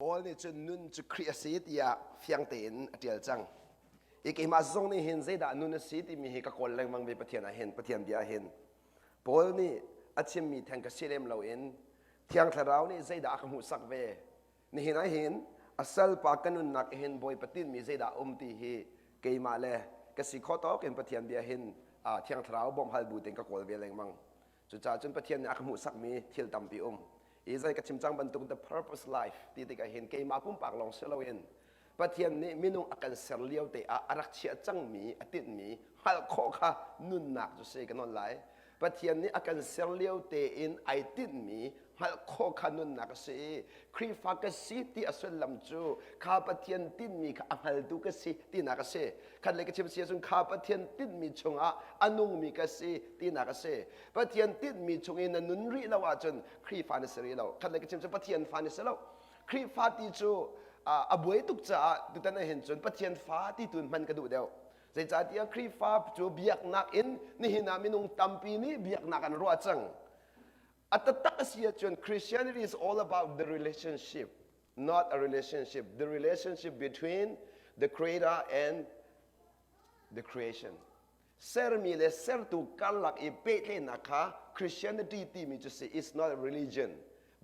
Paul nih cun nun cu Khrih a si tiah fiang tein a ṭial cang. I keimah zong nih hin zeidah nun a si timi hi ka kawl lengmang ve Pathian ah hin, Pathian bia ah hin. Paul nih a chimmi theng ka si lem loin Thiang Thlarau nih zeidah a ka hmuhsak ve. Nihin ah hin a salpa ka nunnak hin Bawipa tinhmi zeidah a um ti hi keimah le ka si khawh tawk in Pathian bia hin Thiang Thlarau bawmh hal bu tein ka kawl ve lengmang. Cucaah cun Pathian nih a ka hmuhsakmi thil tampi um. I zei ka chim cang bantuk the purpose life ti tikah hin keimah pumpak lawng si loin Pathian nih minung a kan ser lio te ah a rak chiah cangmi a tinhmi hngalh khawh kha nunnak cu si ka nawn lai. Pathian nih a kan ser lio tein ai tinhmi hngalh khawh kha nunnak a si i Khrihfa ka si ti a sullam cu kha Pathian tinhmi kha a hngaltu ka si tinak a si. Khat le ka chim si ahcun kha Pathian tinhmi chungah a nungmi ka si tinak a si. Pathian tinhmi chung i na nun rih lo ahcun Khrihfa na si rih lo. Khat le ka chim cu Pathian fa na si lo. Khrihfa ti cu a buai tuk caah tutan ah hin cun Pathian fa ti tu hman ka duh deuh. Zeicahtiah Khrihfa cu biaknak in nihin ah minung tampi nih biaknak an ruah cang. A taktak a si ahcun Christianity is all about the relationship, not a relationship. The relationship between the creator and the creation. Sermi le sertu karlak i pehtlaihnak kha Christianity timi cu si is not a religion.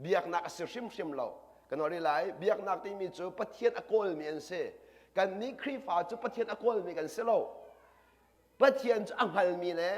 Biaknak a si hrimhrim lo. Kan ori lai, biaknak timi cu Pathian a kawlmi an si. Kannih Khrihfa cu Pathian a kawlmi kan si lo. Pathian cu a hngalmi le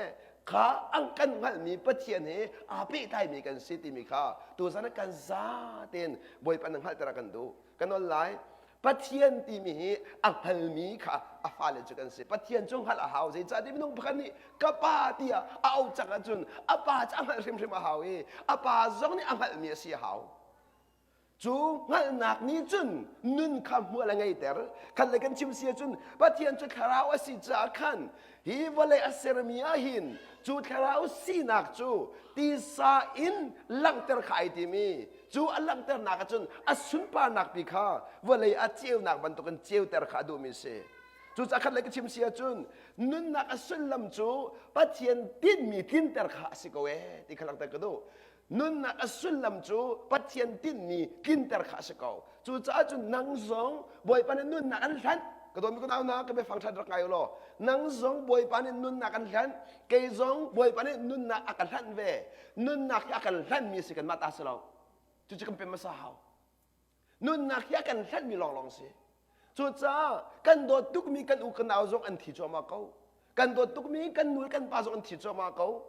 kha an kan hngalhmi Pathian he aa pehtlaimi kan si timi kha tuzan ah kan za tein Bawipa na hngalhter a kan duh. Kan nawl lai. Pathian timi hi a hngalmi kha a fale cu kan si. Pathian cu hngalh a hau. Zeicahtiah minung pakhat nih ka pa tiah a auh cang ahcun a pa cu a hngalh hrimhrim a hau i a pa zong nih a hngalhmi a si a hau. Cu hngalhnak nih cun nun kha hmual a ngeiter. Khat le kan chim si ahcun Pathian cu thlarau a si caah khan hi vawlei a sermi ah hin cu thlarau sinak cu tisa in langhter kha ai tim i cu a langhternak ahcun a sunparnak pi kha vawlei a ceunak bantukin ceuter kha a duhmi a si. Cucaah khat le ka chim si ahcun nunnak a sullam cu Pathian tinhmi tlinter kha a si ko ee ti kha langhter ka duh. Nunnak a sullam cu Pathian tinhmi tlinter kha a si ko. Cucaah cun nang zong Bawipa nih nunnak an hlanh. Ka dawtmi ka nau hna, ka biafang ṭhat rak ngai u law. Nang zong Bawipa nih nunnak an hlanh. Kei zong Bawipa nih nunnak a ka hlanh ve. Nunnak hi a kan hlanhmi a si kanmah ta si lo. Cucu kan pem hmasa hau. Nunnak hi a kan hlanhmi lawnglawng si. Cucaah kan dawt tukmi kan u kan nau zong an thi cuahmah ko. Kan dawt tukmi kan nu le kan pa zong an thi cuahmah ko.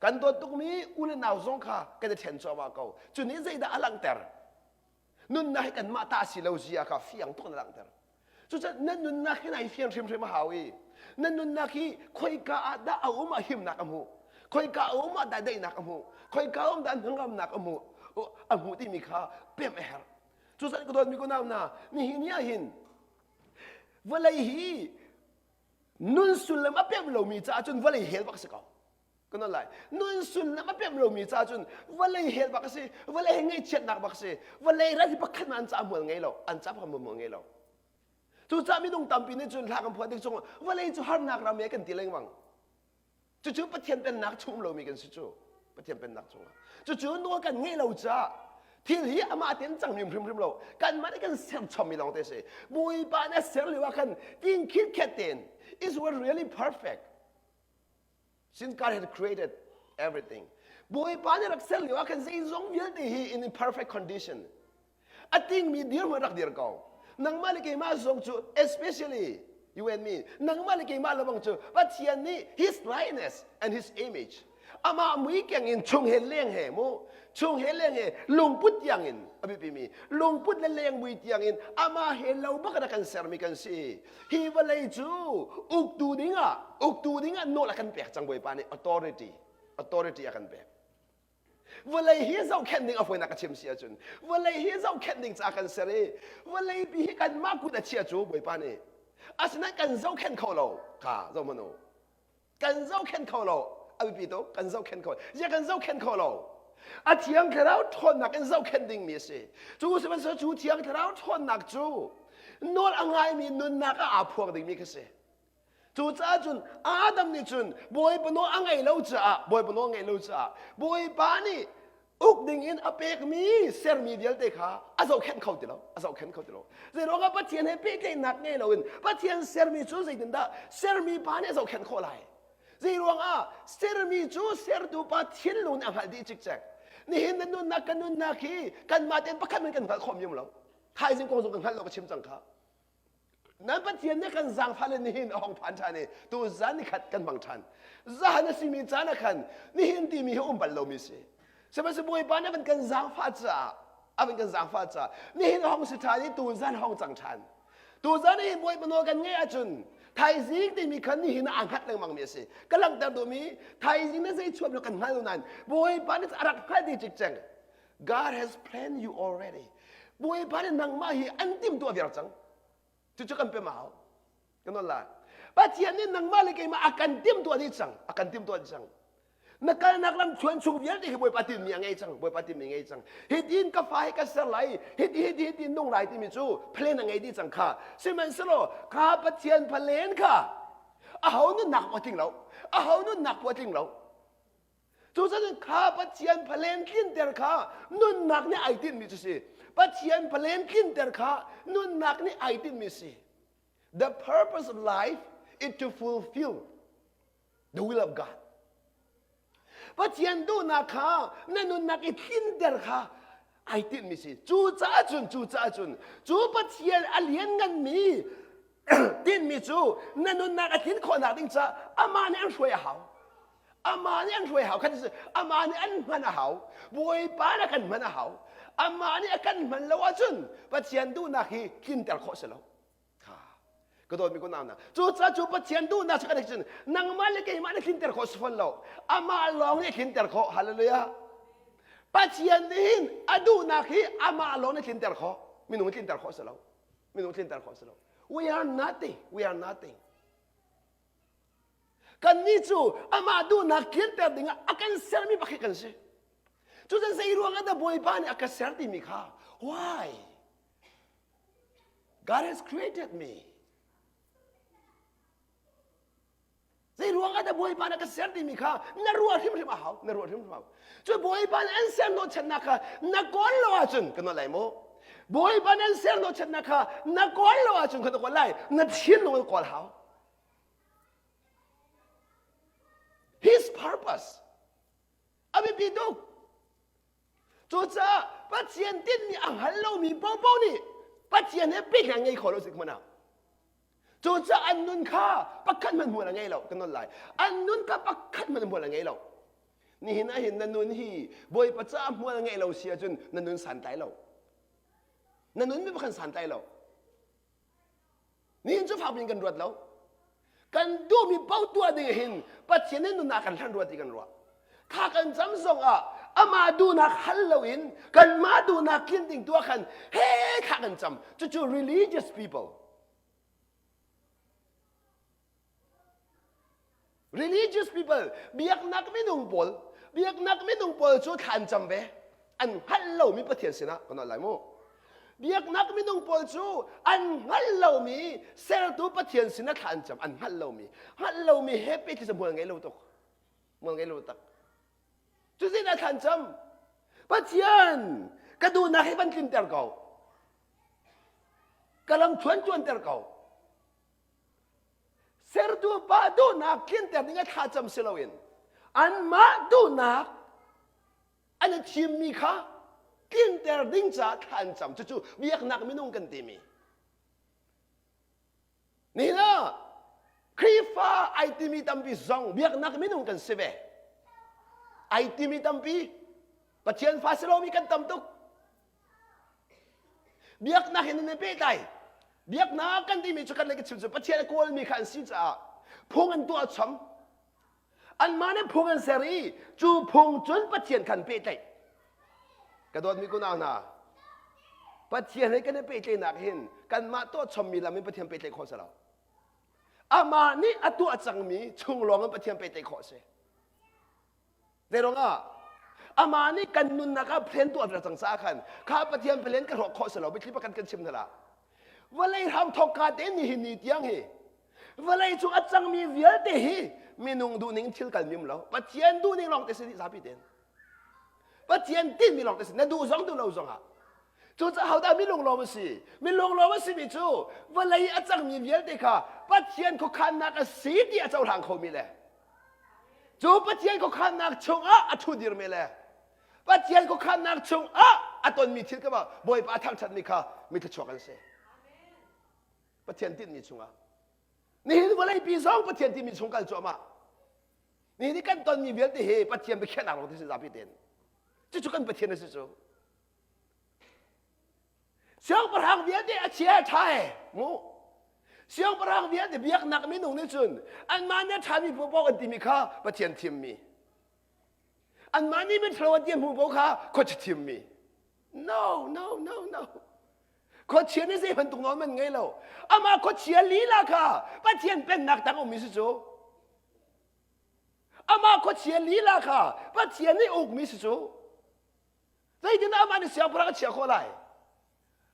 Kan dawt tukmi u le nau zong kha kan i ṭhen cuahmah ko. Cu nih zeidah a langhter? Nunnak hi kanmah ta si lo zia kha fiang tuk in a langhter. Cucaah na nunnak hi nai fian hrimhrim a hau i na nunnak hi khoika ah dah a um ah himnak a hmuh khoika a um ah dah daihnak a hmuh khoika um dah hnangamnak a hmuh a hmuh timi kha pemh a herh cucaah ka dawtmi ka nau hna nihin ni ah hin vawlei hi nun sullam a pemh lomi caah cun vawlei hell bak a si ko Kan lai. Nun sullam a pemh lomi ca cun vawlei hel bak a si, vawlei he ngaihchiatnak bak a si. Vawlei ral hi pakhat an ca hmual ngei lo, an ca pakhat hmual ngei lo. Cucaah minung tampi nih cun hla kan phuah tik chung vawlei cu harnak ram e kan ti lengmang. Cucu Pathian pennak chung um lomi kan si cu. Pathian pennak chungah. Cucu nawl kan ngeih lo caah thil hi amah tein cangmi hrimhrim lo. Kanmah nih kan ser chommi lawng te si. Bawipa nih a ser lio ah khan tin khit khet tein is really perfect. Since God had created everything. Bawipa nih rak ser lio ah khan zeizong vialte hi in perfect condition. A tingmi dirhmun rak dir ko. Nangmah le keimah zong cu especially you and me nangmah le keimah lawng cu Pathian nih his likeness and his image amah mui keng in chung he leng he mu chung he leng he lungput tiang in a biapi mi lungput le leng mui tiang in amah he lo bak a kan sermi kan si Hi vawlei cu uktu dingah uktu dingah nawl a kan pek cang Bawipa nih authority authority a kan pek. Vawlei hi zohkhenh ding a fawinak ka chim si ahcun vawlei hi zohkhenh ding ca kan ser i vawlei pi hi kanmah kut a chia cu Bawipa nih asinain kan zohkhenh kho lo kha zoh hmanh u Kan zohkhenh kho lo. A biapi tuk. Kan zohkhenh kho. Zia kan zohkhenh kho lo. A thiang thlarau ṭhawnnak in zohkhenh dingmi a si. Cu sihmanhsehlaw cu thiang thlarau ṭhawnnak cu nawl a ngaimi nunnak ah aa phuang dingmi kha si. Cucaah cun Adam nih cun Bawipa nawl a ngaih lo caah Bawipa nawl ngaih lo caah Bawipa nih uk. Uk ding in a pekmi sermi vialte kha a zohkhenh kho ti lo, a zohkhenh kho ti lo. Zeiruangah Pathian he pehtlaihnak ngei loin Pathian sermi cu zeitindah sermi pa nih a zohkhenh khawh lai? Zeiruangah sermi cu sertu pa thinlung nih a hngalh dih cikcek. Nihin na nunnak ka nunnak hi kanmah tein pakhat men kan hngalh khawh mi um lo. Thaizing kong zong kan hngalh lo ka chim cang kha. Nan Pathian nih kan zaangfah le nihin a hong phan ṭhan i tu zan ni khat kan hmang ṭhan. Zahan a simi caan ah khan nihin timi hi um bal lomi si. Sihmanhsehlaw Bawipa nih a van kan zaangfah caah a van kan zaangfah caah nihin a hong si ṭhan i tu zan hong cang ṭhan. Tu zan hi Bawipa nawl kan ngeih ahcun thaizing timi khan nihin ah aa hngat lengmangmi a si. Ka langhter duhmi thaizing na zei chuak kan hngal lo nain Bawipa nih a rak hngalh dih cikcek. God has planned you already. Bawipa nih nangmah hi an timhtuah viar cang. Cucu kan pem a hau. Kan on lai. Pathian nih nangmah le keimah a kan timhtuah dih cang. A kan timhtuah dih cang. Na kalnak lam chuan chung vialte hi Bawipa tinmi a ngei cang. Bawipa tinmi ngei cang. Hitin ka fa hi ka ser lai. Hiti hiti hiti nung lai timi cu plan a ngei dih cang kha. Sihmanhsehlaw kha Pathian plan kha aho nunnak pawh tling lo. Aho nunnak pawh tling lo. Cucaah kha Pathian palen tlinter kha nunnak nih ai tinhmi cu si. Pathian palen tlinter kha nunnak nih ai tinhmi si. The purpose of life is to fulfill the will of God. Pathian duhnak kha na nunnak i tlinter kha ai tinhmi si. Cucaah cun cucaah cun cu Pathian a liannganmi tinhmi cu na nunnak a tlin khawhnak ding caah amah nih an hruai a hau. Amah nih an hruai hau khan amah nih an hman a hau. Bawipa nih a kan hman a hau. Amah nih a kan hman lo ahcun Pathian duhnak hi tlinter khawh si lo. Kha ka dawtmi ko nau na. Cucaah cu Pathian duhnak cu kan cun nangmah le keimah nih tlinter khawh si fawn lo. Amah lawng nih tlinter khawh. Hallelujah. Pathian nih hin a duhnak hi amah lawng nih tlinter khawh. Minung tlinter khawh si lo. Minung tlinter khawh si lo. We are nothing. We are nothing. Kannih cu amah duhnak tlinter dingah a kan sermi pakhat kan si. Cucun zei ruangah dah Bawipa nih a ka ser timi kha why? God has created me. Zei ruangah dah Bawipa nih a ka ser timi kha na ruah hrimhrim a hau, na ruah hrimhrim a hau. Cu Bawipa nih an ser hnawhchannak kha na kawl lo ahcun ka nawl lai mu. Bawipa nih an ser hnawhchannak kha na kawl lo ahcun kha na kawl lai, na thinlung in kawl hau. His purpose a biapi tuk. Cucaah Pathian tinhmi a hngal lomi paohpaoh nih Pathian he pehtlaih ngei kho lo si hmanh ah. Cucaah an nun kha pakhat hmanh hmual a ngei lo kan nawl lai. An nun kha pakhat hmanh hmual a ngei lo. Nihin ah hin na nun hi Bawipa caah hmual a ngeih lo si ahcun na nun santlai lo. Na nun mi pakhat santlai lo. Nihin cu fakpi in kan ruat lo. Kan duhmi paoh tuah ding hin Pathian nih nunnak kan hlan rua ti kan ruah. Kha kan cam zongah amah duhnak hal loin kanmah duhnak tlin ding tuah khan he thla kan cam. Cucu religious people. Religious people, biaknak minung pawl, biaknak minung pawl cu thla an cam ve. An hngalh lomi Pathian sinah kan lai mu. Biaknak minung pawl cu an hngalh lomi sertu Pathian sinah thla an cam. An hngalh lomi. Hngalh lomi he pehtlai cu hmual ngei lo tuk. Hmual ngei lo tak. Cu zeidah thla an cam? Pathian, ka duhnak hi van tlinter ko. Ka lam thuan tuanter ko. Sertu pa duhnak tlinter ding a thlacam si loin anmah duhnak an i thimmi kha tlinter ding caah thla an cam. Cucu biaknak minung kan timi. Nihin ah Khrihfa ai timi tampi zong biaknak minung kan si ve. Ai timi tampi Pathian fa si lomi kan tam tuk. Biaknak in nan pehtlai. Biaknak kan timi cu kan le ka chim cu Pathian a kawlmi kha an si caah phung an tuah chom. Anmah nih phung an ser i cu phung cun Pathian khan pehtlaih. Ka dawtmi kunau hna, Pathian he kan i pehtlaihnak hin kanmah tuah chommi lam in Pathian pehtlaih khawh si lo. Amah nih a tuah cangmi chung lawng in Pathian pehtlaih khawh a si. Zeiruangah? Amah nih kan nunnak ah plan tuah ve cang caah khan kha Pathian plan ka hrawk khawh si lo biathli pakhat kan chim hna la. Vawlei hram thawk ka te ni hi ni tiang hi vawlei cung a cangmi vialte hi minung duhning thil kal mi um lo Pathian duhning lawng te si dih zapi ten. Pathian tinhmi lawng te si. Na duh zong duh lo zongah. Cucaah hodah mi lunglawm a si? Mi lunglawm a simi cu vawlei a cangmi vialte kha Pathian khuakhannak a si ti a cohlang khomi le cu Pathian khuakhannak chungah a ṭhu dirmi le Pathian khuakhannak chungah a tonmi thil kha Bawipa a thangṭhatmi kha mi thluachuak an si. Pathian tinhmi chungah. Nihin vawleipi zong Pathian timi chung kal cuahmah. Nihin i kan tonmi vialte hi Pathian biakhiahnak lawng te si zapi tein. Cucu kan Pathian a si cu. Siangpahrang vialte a chia a ṭha e mu. Siangpahrang vialte biaknak minung nih cun anmah nih a ṭhami paohpaoh an timi kha Pathian thimmi. Anmah nih miṭhalo an ti hmu paoh kha khuachia thimmi. No, no, no, no. Khuachia nih zei bantuk nawl man ngei lo. Amah khuachia lila kha Pathian pennak tang ummi si cu. Amah khuachia lila kha Pathian nih ukmi si cu. Zeitindah amah nih siangpahrang a chiah khawh lai?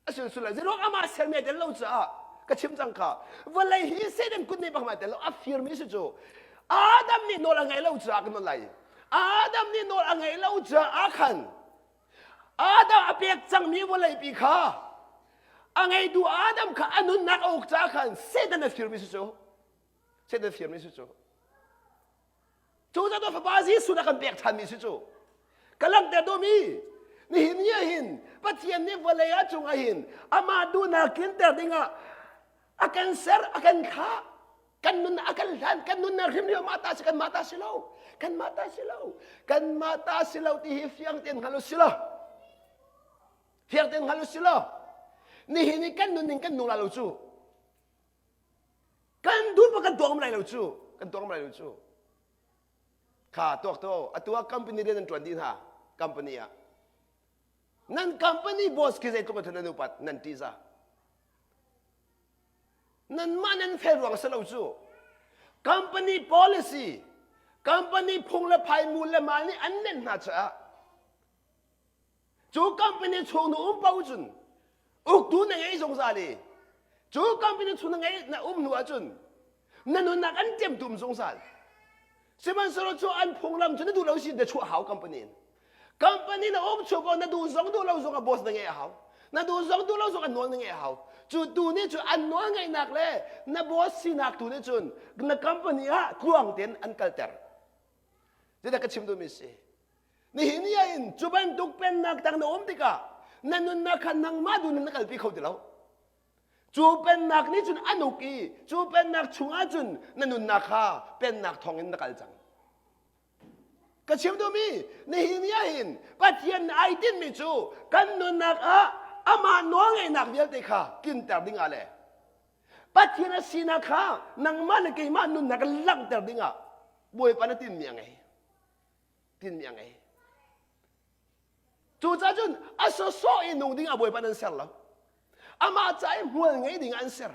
A sul sul lai. Zeiruang amah sermi a tel lo caah ka chim cang kha. Vawlei hi Satan kut nih bak tel lo a firmi si cu. Adam nih nawl a ngeih lo caah kan nawl lai. Adam nih nawl a ngeih lo caah khan Adam a pek cangmi vawleipi kha a ngeitu Adam kha a nunnak a uk caah khan Satan a firmi si cu. Satan a firmi si cu. Cu zat fapa Jesuh na kan pek ṭhanmi si cu. Ka langhter duhmi nihin ni ah hin Pathian nih vawlei ah cungah hin amah duhnak tlinter dingah a kan ser a kan thlah kan nun a kan hlan kan nunnak hrimhrim mah ta si kan mah ta si lo kan mah ta si lo kan mah ta si lo ti hi fiang tein hngal u si lo fiang tein hngal u si lo nihin i kan nunning kan nung la lo cu Kan duh pa kan tuak lai lo cu. Kan tuak lai lo cu. Kha tuak to atu ah company rian nan tuan dih hna company ah. Nan company boss khi zeitluk in nan upat nan ṭihzah. Nanmah nan fel ruang si lo cu. Company policy, company phung le phai mu le mal nih an nenh hna caah Cu company chung na um paoh cun uktu na ngei zungzal i cu company chung na ngei na um hnu ahcun na nunnak an ṭemtum zungzal. Sihmanhsehlaw cu an phunglam cu na duh lo si na chuah hau company in. Company na um chung ko na duh zong duh lo zong a boss na ngeih a hau. Na duh zong duh lo zong an nawl na ngeih a hau. Cu tu nih cu an nawl ngeihnak le na boss sinak tu nih cun na company ah tluang tein an kalter. Zeidah ka chim duhmi si? Nihin ni ah in cu bantuk pennak tang na um tikah na nunnak kha nangmah duh na kalpi kho ti lo. Cu pennak nih cun an uk i cu pennak chungah cun na nunnak kha pennak thawngin na kal cang. Ka chim duhmi nihin ni ah hin Pathian ai tinhmi cu kan nunnak ah amah nawlngeihnak vialte kha tlinter dingah le Pathian a sinak kha nangmah le keimah nunnak langhter dingah Bawipa na tinhmi a ngei. Tinhmi a ngei. Cucaah cun a sawsawh i nung ding ah Bawipa nan ser lo. Amah ca i hmual ngei ding ah an ser.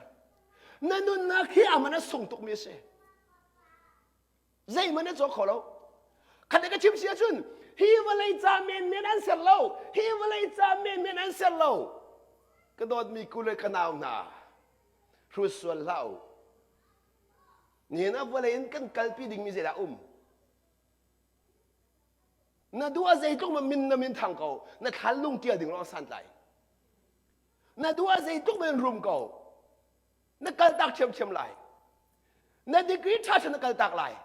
Na nunnak hi aman a sung tukmi a si. Zeihmanh na cawk kho lo. Khat ka chim si ahcun hi vawlei ca menmen an ser lo. Hi vawlei ca menmen an ser lo. Ka dawtmi ku le ka nau hna, hrut sual hlah u. Nihin ah vawlei in kan kalpi dingmi zeidah um? Na duh ah zeitluk ma min na min thang ko, na thlan lung tial ding lawng santlai. Na duh ah zeitluk men rum ko, na kaltak ṭhiamṭhiam lai. Na degree ṭha ṭha na kaltak lai.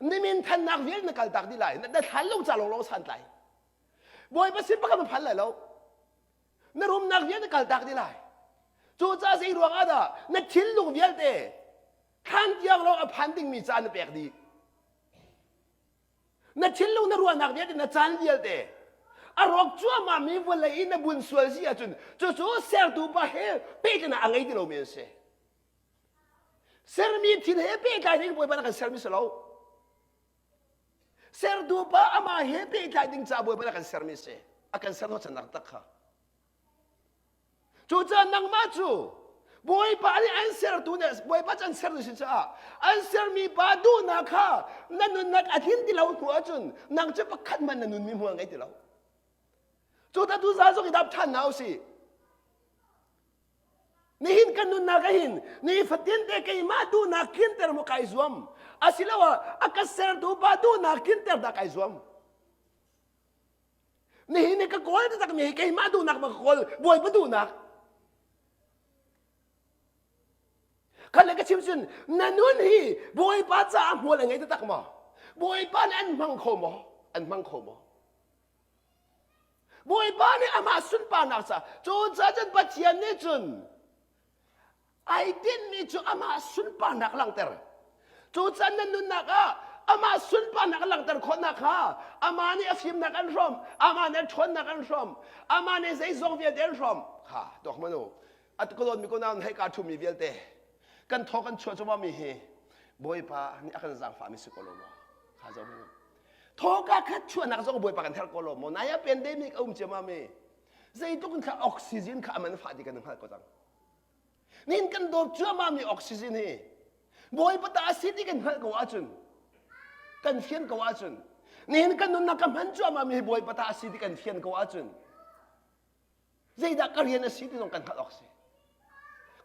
Na min thannak vial na kaltak dih lai. Na thlan lung ca lawng lawng santlai. Bawipa sin pakhat ma phan lai lo. Na rumnak vial na kaltak dih lai. Cucaah zei ruang ah dah na thinlung vialte thlan tiang lawng a phan dingmi ca na pek dih. Na thinlung na ruahnak vialte na caan vialte a rawk cuahmah mi vawlei i na bun sual si ahcun cucu sertu pa he pehtlaihnak a ngei ti lomi an si. Sermi thil he pehtlai ding Bawipa na kan sermi si lo. Sertu pa amah he pehtlai ding ca Bawipa na kan sermi si. A kan ser hnawhchannak tak kha. Cucaah nangmah cu Bawipa nih an sertu nih Bawipa cu an sertu si caah an sermi pa duhnak kha na nunnak a tlin ti lo hnu ahcun nang cu pakhat hmanh na nunmi hmual ngei ti lo. Cu ta tu za zong i dap ṭhan hna usih. Nihin kan nunnak ah hin nifatin te keimah duhnak tlinter maw kai zuam asiloah a ka sertu pa duhnak tlinter dah kai zuam. Nihin ni ka kawl taktak mi hi keimah duhnak ma ka kawl Bawipa duhnak. Khan le ka chim cun na nun hi Bawipa caah hmual a ngei taktak maw? Bawipa nih an hmang kho maw? An hmang kho maw? Bawipa nih amah sunparnak caah cu cun Pathian nih cun ai tinhmi cu amah sunparnak langhter. Cu can nan nunnak ah amah sunparnak langhter khawhnak kha amah nih a fimnak an hrawm, amah nih a ṭhawnnak an hrawm, amah nih zeizong vialte an hrawm. Kha tuak hmanh u. A ka dawtmi ko nain hei ka ṭhumi vialte kan thaw kan chuah cuahmah mi hi Bawipa nih a kan zaangfahmi si ko lo maw? Kha zoh hmanh u. Thawka khat chuahnak zong Bawipa kan herh ko lo maw? Nai ah pandemic a um ciammam i zeitluk in kha oxygen kha a man fah ti kan hngalh ko cang. Nin kan dawp cuahmah mi oxygen hi Bawipa ta a si ti kan hngalh ko ahcun kan fian ko ahcun nihin kan nunnak ka hman cuahmah mi hi Bawipa ta a si ti kan fian ko ahcun zeidah ka rian a si ti zong kan hngalh awk si.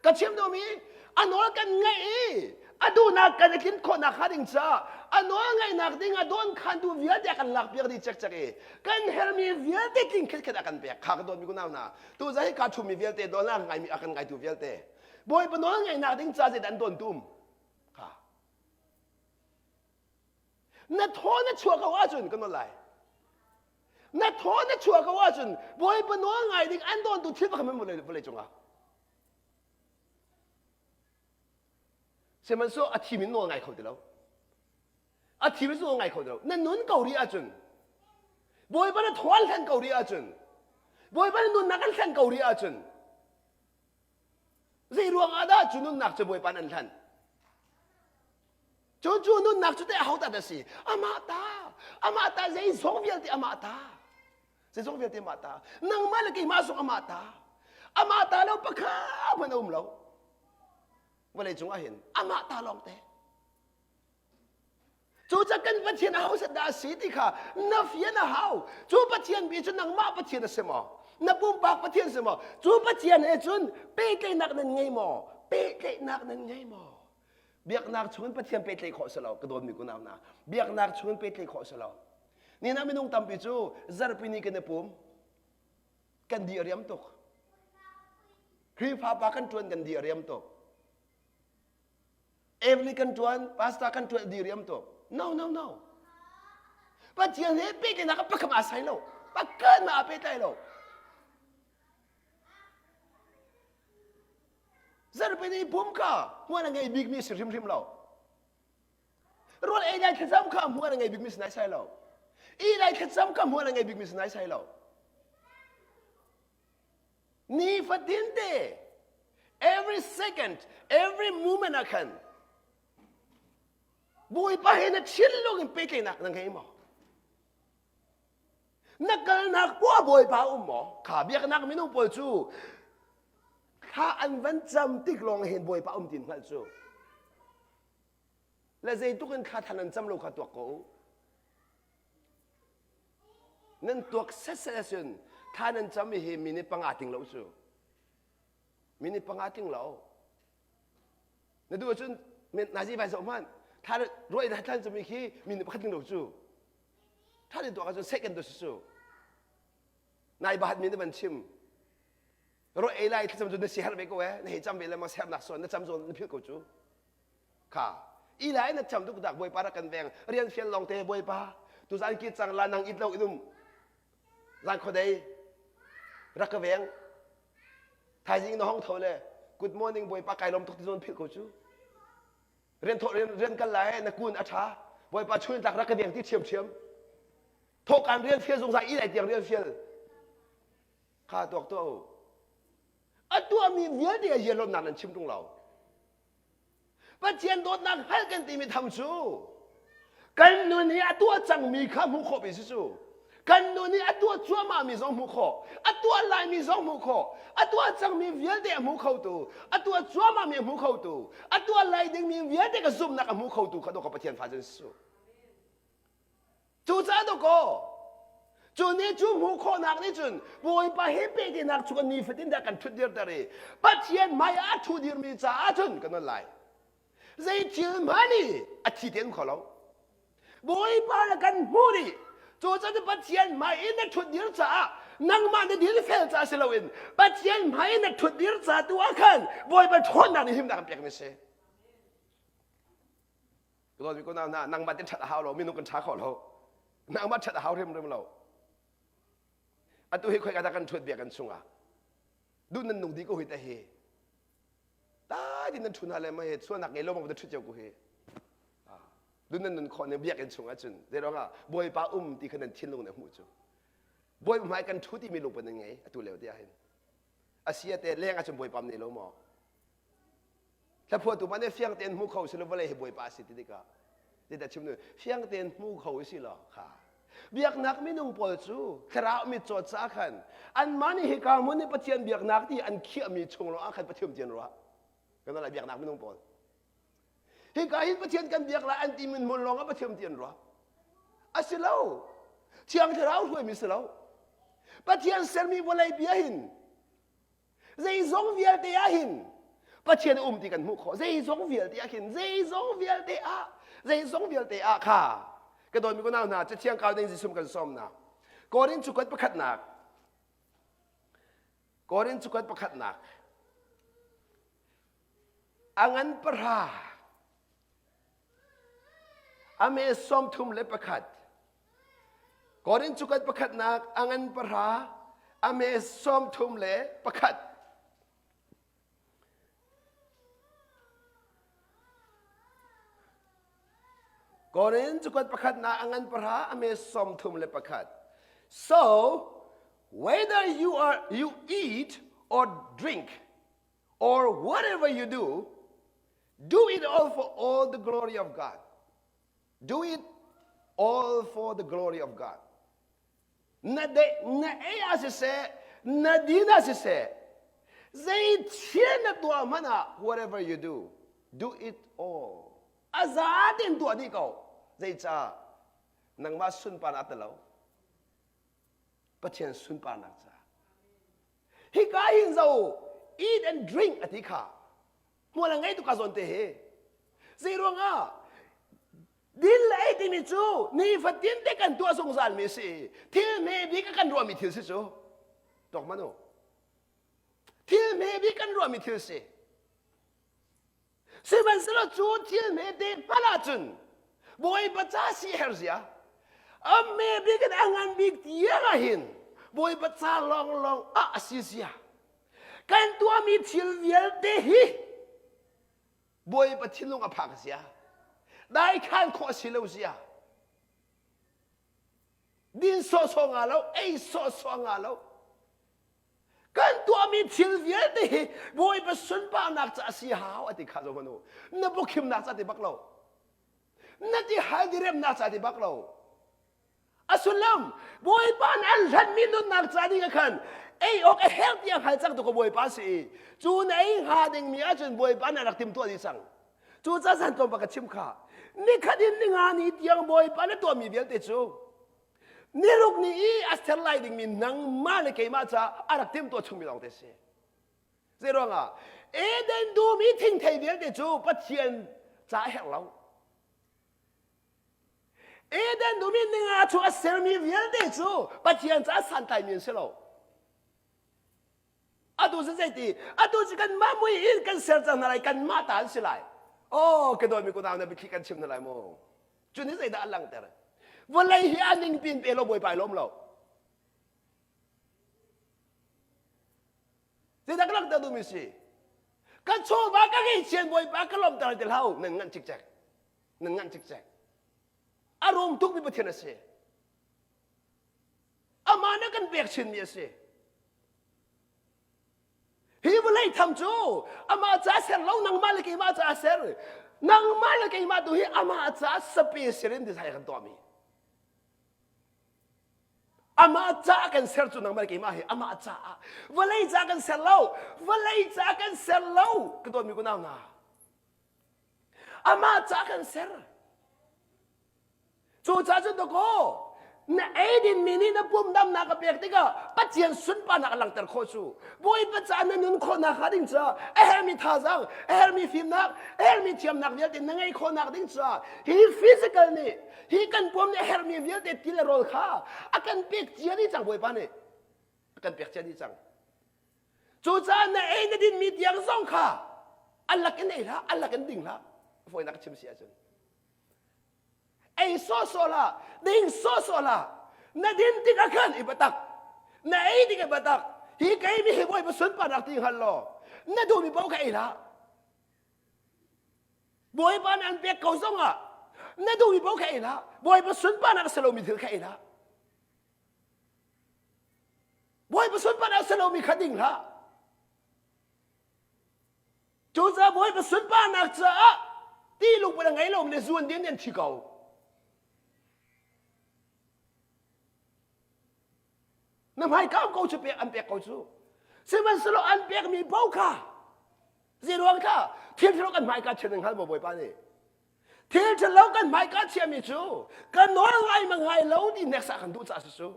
Ka chim duhmi a nawl kan ngaih i a duhnak kan i tlin khawhnak hnga ding caah a nawl ngaihnak ding a dawn khantu vialte a kan lakpiak dih cekcek i kan hermi vialte tling khetkhet a kan pek kha ka dawtmi kunau hna tu zai ka thumi vialte dawn a ngaimi a kan ngaitu vialte Bawipa nawl ngaihnak ding ca zeidah an dawn tum kha na thaw na chuah ko ahcun kan nawl lai na thaw na chuah ko ahcun Bawipa nawl ngai ding an dawntu thil pakhat hmanh vawlei cungah sihmanhsehlaw a thim in nawl ngai kho ti lo a thim in nawl ngai kho ti lo na nun ko rih ahcun Bawipa na thaw an hlen ko rih ahcun Bawipa na nunnak an hlen ko rih ahcun zei ruang ah dah cu nunnak cu Bawipa an hlan Cu cu nunnak cu teh aho ta dah si? Amah ta. Amah ta zeizong vialte amah ta. Zeizong vialte amah ta. Nangmah le keimah zong amah ta. Amah ta lo pakhat hmanh a um lo. Vawlei cung ah hin amah ta lawng te. Cucaah kan Pathian aho set dah a si ti kha na fian a hau. Cu Pathian bi cu nangmah Pathian a si maw? Na pumpak Pathian si maw? Cu Pathian he cun pehtlaihnak nan ngei maw? Pehtlaihnak nan ngei maw? Biaknak chungin Pathian pehtlaih khawh si lo ka dawtmi kunau hna biaknak chungin pehtlaih khawh si lo ni na minung tampi cu zarhpi ni kan i pum kan di a riam tuk Khrihfa pa kan ṭuan kan di a riam tuk Every kan ṭuan pastor kan ṭuan di riam tuk no no no Pathian he pehtlaihnak ah pakhat aa sai lo pakhat mah aa pehtlai lo Zarhpini pum kha hmual a ngei bikmi si hrimhrim lo. Rawl ei lai thlacam kha hmual a ngei bikmi si naisai lo. I lai thlacam kha hmual a ngei bikmi si naisai lo. Nifatin te every second, every moment ah khan Bawipa he na thinlung in pehtlaihnak na ngei maw? Na kalnak poah Bawipa um maw? Kha biaknak minung pawl cu thla an van cam tik lawng hin Bawipa um tin hngalh cu. Le zeitluk in thla than an cam lo kha tuak ko u. Nan tuak setset ahcun thla nan cam hi minute panga ting lo cu. Minute panga ting lo. Na duh ahcun nazi vai zoh hmanh. Thla ruah in thla cam khi minute pakhat ting lo cu. Tha te tuah ahcun second tu si cu. Nai bahat mi na van chim. Ro ei lai thlacam cu na si herh ve ko eh. Na hei cam ve le ma sernak sawn na cam zawn na philh ko cu. Kha. I lai na cam duk dak bawipa rak kan veng. Rian fial lawng te bawipa. Tu zan ki cang la nang it lo inum. Zan khodei. Rak ka veng. Thaizing na hong tho le good morning bawipa kai lom tuk ti zawn philh ko cu. Rian thawh rian rian kal lai na kun a ṭha bawipa chun tlak rak ka deng ti ṭhiamṭhiam thawhkan rian fial zungzal i lai tiang rian fial kha tuak tuah u a tuahmi vialte a zialawmnak nan chim ṭung lo Pathian dawtnak hngalh kan timi tham cu kan nun hi a tuah cangmi kha hmuh khawh mi si cu kan nun i a tuah cuahmahmi zong hmuh khawh a tuah laimi zong hmuh khawh a tuah cangmi vialte a hmu khotu a tuah cuahmahmi a hmu khotu a tuah lai dingmi vialte ka zumhnak a hmu khotu kha dawh ka Pathian fa cun si cucaah dawkaw cu nih cu hmuh khawhnak nih cun Bawipa he pehtlaihnak chung nifatin dah kan ṭhut dirter i Pathian hmai ah a ṭhu dirmi caah cun kan on lai zei thil hmanh i a thi te um kho lo Bawipa le kan hmuh dih. Cu cun Pathian hmai in na ṭhut dir caah nangmah na dil fel ca si loin Pathian hmai in na ṭhut dir ca tu ah khan Bawipa ṭhawnnak nih himnak an pek mi si. Dawtmi ko hna nangmah te ṭhat a hau lo minung kan ṭha kho lo. Nangmah ṭhat a hau hrimhrim lo. Atu hi khoi ka dah kan ṭhut bia kan chungah. Duh nan nung di ko hi te hi. Tai din nan ṭhu hna le mei sualnak ngei lo bang na ṭhut cio ko hi. Dun nan nun khawh ning biakinn chung ahcun zeiruangah Bawipa um ti kha nan thinlung nih a hmuh cu. Bawipa hmai kan ṭhu timi lungput nan ngei atu lio te ahhin. Asi ate leng ahcun Bawipa um nei lo maw? Hlaphuahtu mah nih fiang tein hmu kho si lo vawlei hi Bawipa a si ti tikah zeidah chim nu fiang tein hmu kho si law kha biaknak minung pawl cu thlarau mitcaw ca khan anmah nih hika hmun i Pathian biaknak ti an khiahmi chung lawng ah khan Pathian ti an ruah kan lai biaknak minung pawl hika hin Pathian kan biak lai an ti min hmun lawng ah Pathian ti an ruah a si lo thiang thlarau hruaimi si lo Pathian sermi vawlei bia hin Zeizong vialte ah hin Pathian a um ti kan hmuh khawh. Zeizong vialte ah khin zeizong vialte ah zeizong vialte ah kha ka dawtmi kunau hna cathiang kau ding Jesuh kan sawmnak Korin cukuat pakhatnak Korin cukuat pakhatnak a ngan pahra A me 31. Korin cukat pakhatnak a ngan pahra a me 31. Korin cukat pakhatnak a ngan pahra a me 31. So whether you are you eat or drink or whatever you do, do it all for all the glory of God. Do it all for the glory of God. Na de na ei ah siseh, na din ah siseh, zei thil na tuah hmanh ah whatever you do, do it all. A za tein tuah dih ko. Zeicah? Nangmah sunparnak ti lo. Pathian sunparnak ca. Hika hin zo eat and drink a ti kha hmual a ngei tuk ka zawn te hi. Zei ruangah din le ei timi cu nifatin te kan tuah zungzal mi si. Thil hme bik a kan ruahmi thil si cu. Tok manu. Thil hme bik kan ruahmi thil si. Sihmanhsehlaw cu thil hmete hmanh ahcun Bawipa ca si her zia a hme bik in a ngan bik tiang ah hin Bawipa ca lawnglawng ah a si zia kan tuahmi thil vialte hi Bawipa thinlung a phak zia daikhan khawh a si lo zia din sawhsawh nga lo ei sawhsawh nga lo Kan tuahmi thil vialte hi Bawipa sunparnak ca a si hau a ti kha zo hmanh u. Na bukhimnak ca ti bak lo. Na ti hal diremnak ca ti bak lo. A sullam Bawipa nih an hlanmi nunnak ca ding ah khan ei awk a herh tiang hal cang tu ka Bawipa si i cu na ei hnga dingmi ahcun Bawipa nih a rak timtuah dih cang. Cu ca zan tlawmpal ka chim kha. Nikhat in ninga ni tiang Bawipa na tuahmi vialte cu Niruk ni i a ser lai dingmi nangmah le keimah caah a rak timhtuah chungmi lawng te si. Zei ruangah Eden dum i thingthei vialte cu Pathian ca a herh lo. Eden dum i ninga chung a sermi vialte cu Pathian caah santlaimi an si lo. Atu cu zeiti? Atu cu kanmah mui in kan ser cang hna lai, kanmah ta an si lai. Oh, ka dawtmi kunau na biathli kan chim hna lai mu. Cu nih zeidah a langhter? Vawlei hi a ning pin pe lo Bawipa i lawm lo. Zeidah ka langhter duhmi si? Ka chawva ka ngeihchian Bawipa ka lawmter ti hlah nan nganh cikcek. Nan nganh cikcek. A rum tukmi Pathian a si. Amah nih kan pek chinmi a si. Hi vawlei tham cu amah ca ser lo nangmah le keimah ca ser. Nangmah le keimah tu hi amah ca sape ser in design kan tuahmi. Amah ca kan ser cu nangmah le keimah hi amah caah vawlei ca kan ser lo vawlei ca kan ser lo ka dawtmi kunau hna amah ca kan ser Cucaah cun dakaw. Na eidin mi nih na pum damnak a pek tikah Pathian sunparnak a langhter khawh cu. Bawipa caah na nun khawhnak hnga ding caah a herhmi thazaang, a herhmi fimnak, a herhmi thiamnak vialte na ngeih khawhnak ding caah hi physical nih hi kan pum nih a herhmi vialte ti le rawl kha a kan pek cia dih cang Bawipa nih. A kan pek cia dih cang. Cucaah na ei na dinmi tiang zong kha a lak in ei hlah, a lak in ding hlah. Fawinak chim si ahcun. Ei sawhsawh hlah, ding sawhsawh hlah. Na din tikah khan i biatak. Na ei tik i biatak. Hi ka eimi hi Bawipa sunparnak ti hngal law na duhmi paoh kha ei hlah. Bawipa nih an pek ko zongah na duhmi paoh kha ei hlah. Bawipa sunparnak a si lomi thil kha ei hlah. Bawipa sunparnak a si lomi kha ding hlah. Cucaah Bawipa sunparnak caah ti lungput a ngei lomi le zuan ding an thi ko. Na hmaikam ko cu pek an pek ko cu. Sihmanhsehlaw an pekmi paoh kha zeiruang kha thil ṭhalo kan hmaika chiah ning hngal maw Bawipa nih? Thil ṭhalo kan hmaika chiahmi cu kan nawl ngai ma ngai lo ti hneksak kan duh caah si cu.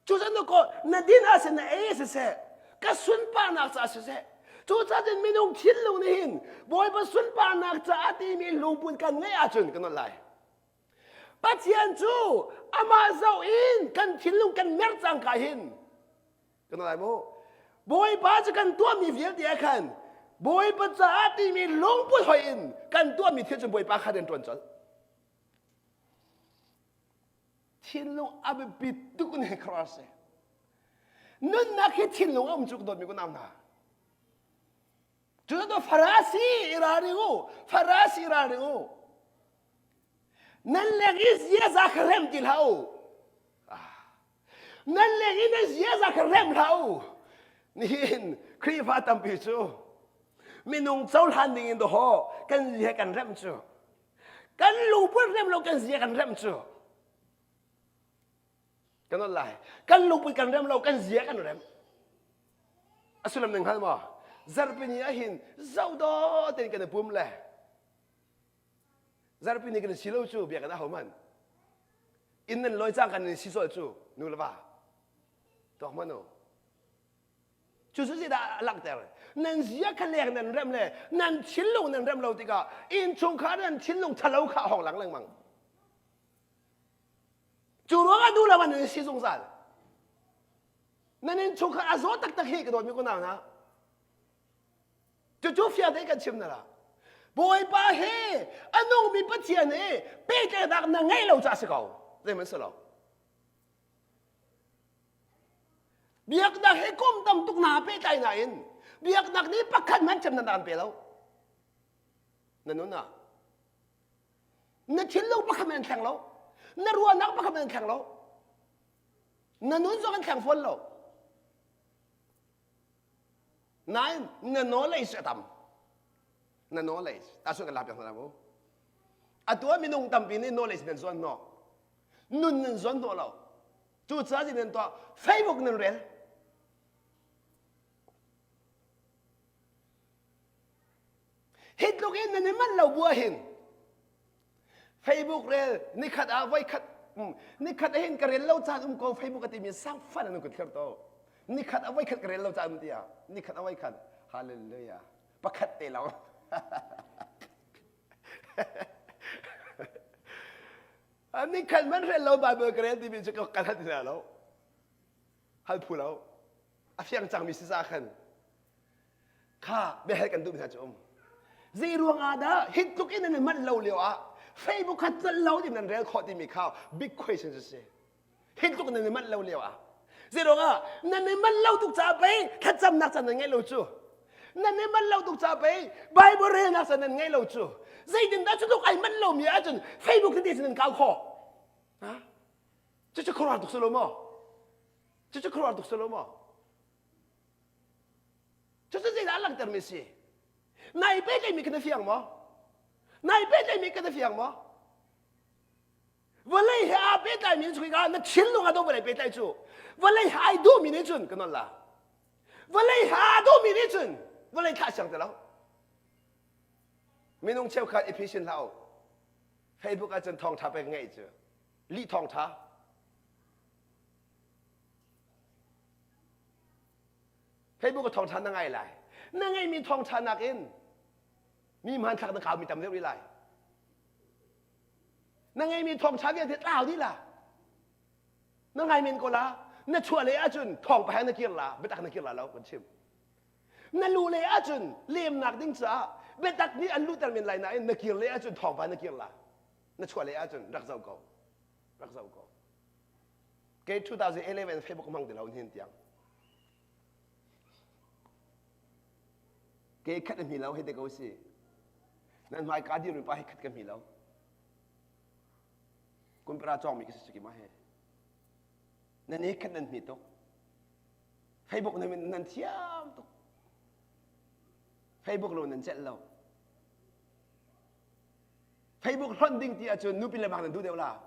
Cucun na kaw na din ah siseh na ei siseh ka sunparnak caah siseh cucaah cun minung thinlung nih hin Bawipa sunparnak caah timi lungput kan ngeih ahcun kan nawl lai. Pathian cu amah zoh in kan thinlung kan mer cangka hin kan nawl lai mu. Bawipa cu kan tuahmi vialte ah khan Bawipa caah timi lungput hoih in kan tuahmi thil cu Bawipa kha rian ṭuan colh. Thinlung a biapi tuk in khuaruah a si. Nunnak hi thinlung a um cu ka dawtmi kunau hna. Cucu Farasi i ralring u, Farasi i ralring u. Nan leng i ziaza kha rem ti hlah u. Nan leng i nan ziaza kha rem hlah u. Nihin Khrihfa tampi cu minung cohlan ding in dawh kan zia kan rem cu. Kan lungput rem lo kan zia kan rem cu. Kan on lai. Kan lungput kan rem lo kan zia kan rem. A sullam nan hngal maw? Zarhpini ah hin zoh tein kan i pum le zarhpini kan si lo cu biakinn ah hohmanh inn nan lawi cang kan in si cawl cu nu le va tuak hmanh u Cu cu zeidah a langhter? Nan zia kha leng nan rem le nan thinlung nan rem lo tikah innchungkhar nan thinlung ṭhalo kha a hong lang lengmang. Cu ruangah duh lo ah nan si zungzal. Nan innchungkhar a zaw taktak hi ka dawtmi kunau hna. Cucu fiang tein kan chim na la. Bawipa he a nungmi Pathian he pehtlaihnak na ngeih lo caah si ko. Zeihmanh si lo. Biaknak he kum tam tuk naa pehtlai nain biaknak nih pakhat hmanh cem nan an pe lo. Na nun ah na thinlung pakhat hmanh an thleng lo. Na ruahnak pakhat hmanh an thleng lo. Na nun zong an thleng fawn lo. Nain na knowledge a tam. Na knowledge. Tahchunh kan lak piak hna mu. Atu ah minung tampi nih knowledge nan zuan hnawh. Nun nan zuan hnawh lo. Cucaah nan tuah Facebook nan rel. Hi tluk in nan i manh lo bu ahhin Facebook rel nikhat ah voikhat nikhat ah hin ka rel lo caan um ko Facebook a timi sangfan an kun thlir to nikhat ah voikhat ka rel lo caan um tiah nikhat ah voikhat hallelujah pakhat te lawng Nikhat man rel lo Bible ka rel timi cu ka hal hna lo. Hal phu lo. A fiang cangmi si ca khan kha biahal kan duh hna cu um. Zei ruang ah dah hi tluk in nan manh lo lio ah Facebook kha tlal lo din nan rel khawh timi kha big question si. Hi tluk nan i manh lo lio ah. Zei ruang ah nan i manh lo tuk caah pei thlacamnak caan nan ngeih lo cu. Nan i manh lo tuk caah pei Bible relnak caan nan ngeih lo cu. Zeitindah cu tluk ai manh lomi ahcun Facebook tete sin nan kau khawh. Ha? Cucu khuaruahhar tuk si lo maw? Cucu khuaruahhar tuk si lo maw? Cucu zeidah a langhtermi si? Nai pehtlaihmi kha na fiang maw? Nai pehtlaihmi kha na fiang maw? Vawlei he aa pehtlaimi in chuika na thinlung a do vawlei pehtlai cu vawlei he ai duhmi nih cun ka nawl la vawlei he aa duhmi nih cun vawlei thlah siang ti lo minung cheukhat i phisin hlah u. Facebook ahcun thawngṭha pek ngeih cu lih thawngṭha. Facebook a thawngṭha na ngai lai. Na ngeihmi thawngṭha nakin mi hmanthlak na kaumi tam deuh rih lai. Na ngeihmi thawngṭha vialte tlau dih la. Na ngai men ko la. Na chuah le ahcun thawngpahang na kir la, biatak na kir la lo kan chim. Na lu le ahcun lemnak ding caah biatak nih an luhter men lai nain na kir le ahcun thawngpang na kir la. Na chuah le ahcun rak zoh ko. Rak zoh ko. Kei 2011 Facebook hmang ti lo hin tiang. Ke khat a hmi lo hei te ko si. Nan hmai ka dir mi pa hi khat ka hmi lo. Kumpara cawng mi ka si ma he. Nan i khat nan hmi tuk. Facebook nan nan thiam tuk. Facebook lo nan celh lo. Facebook hlonh ding ti ahcun nupi le mak nan duh deuh la.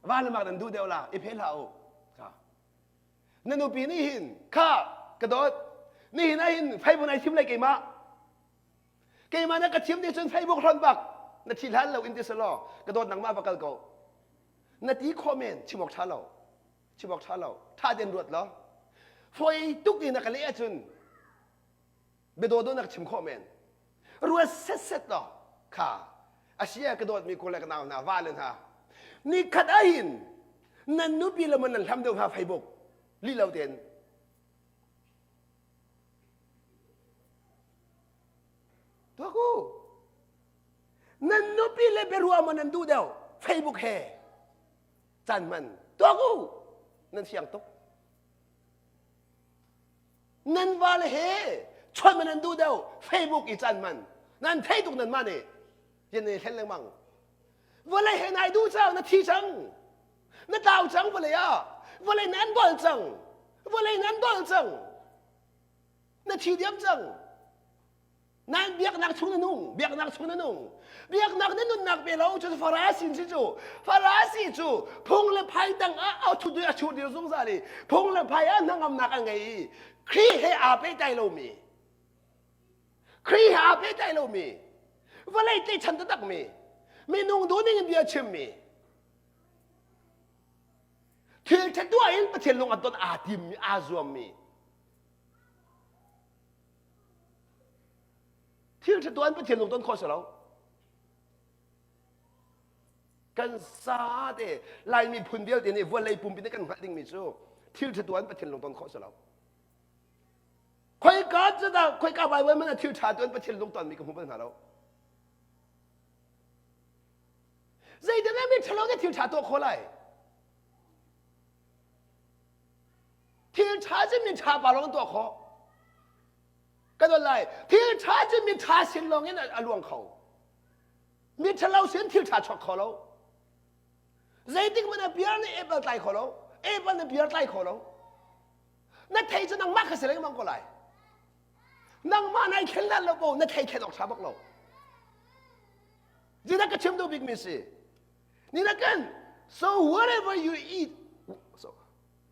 Va le mak nan duh deuh la. I phe hlah u. Kha. Na nupi nih hin kha ka dawt. Nihin ah hin Facebook nai thim lai keimah. Keimah na ka thim ti cun Facebook hlonh bak. Na thi hlan lo in ti selaw ka dawt nangmah va kal ko. Na ti khawh men chim awk ṭha lo. Chim awk ṭha lo. Ṭha tein ruat law. Fawi tuk in na ka leh ahcun biadawdawh na ka chim khawh men ruat setset law kha asia ka dawtmi kule ka nau hna va le hna ni khat ahin nan nupi le man nan hlam deuh hnga Facebook li lo tein tuak u nan nupi le biaruah ma nan duh deuh Facebook he caan hman tuak u nan siang tuk Nan vale he chawnh man nan duh deuh Facebook i caan man nan thei tuk nan mah nih yan ne thlen lengmang vawlei he nai duh cang na thi cang na tlau cang vawlei ah vawlei nan dol cang vawlei nan dol cang na thi diam cang Nan biaknak chung na nung, biaknak chung na nung. Biaknak na nunnak pe lo cu Farasi si cu. Farasi cu phung le phai tang ah a thu a chu dir zungzal i phung le phai ah hnangamnak a ngei i Khrih he aa pehtlai lomi. Khrih he aa pehtlai lomi. Vawlei tlaihchan taktakmi. Minung duhning in bia chimmi. Thil ṭha tuah in Pathian lung a ton aa timmi, aa zuammi. Thil ṭha tuan Pathian lung ton khawh si lo. Kan sa te Laimi phun vialte nih vawlei pumpi nih kan hngalh dingmi cu thil ṭha tuan Pathian lung ton khawh si lo. Khoika cu dah khoika Bible man ah thil ṭha tuan Pathian lung tonmi ka hmu bal hna lo. Zeitin mi ṭhalo nih thil ṭha tuah khawh lai? Thil ṭha cu mi ṭha pa lawng tuah khawh. Ka don lai. Thil ṭha cu mi ṭha sin lawng in a luang kho. Mi ṭhalo sin thil ṭha chuak kho lo. Zeitik hmanh ah beer nih apple tlai kho lo. Apple nih beer tlai kho lo. Na thei cu nangmah kha si lengmang ko lai. Nangmah nai thlen lan lo bo na thei thlen awk ṭha bak lo. Zeidah ka chim duh bikmi si? Ni na kan so whatever you eat so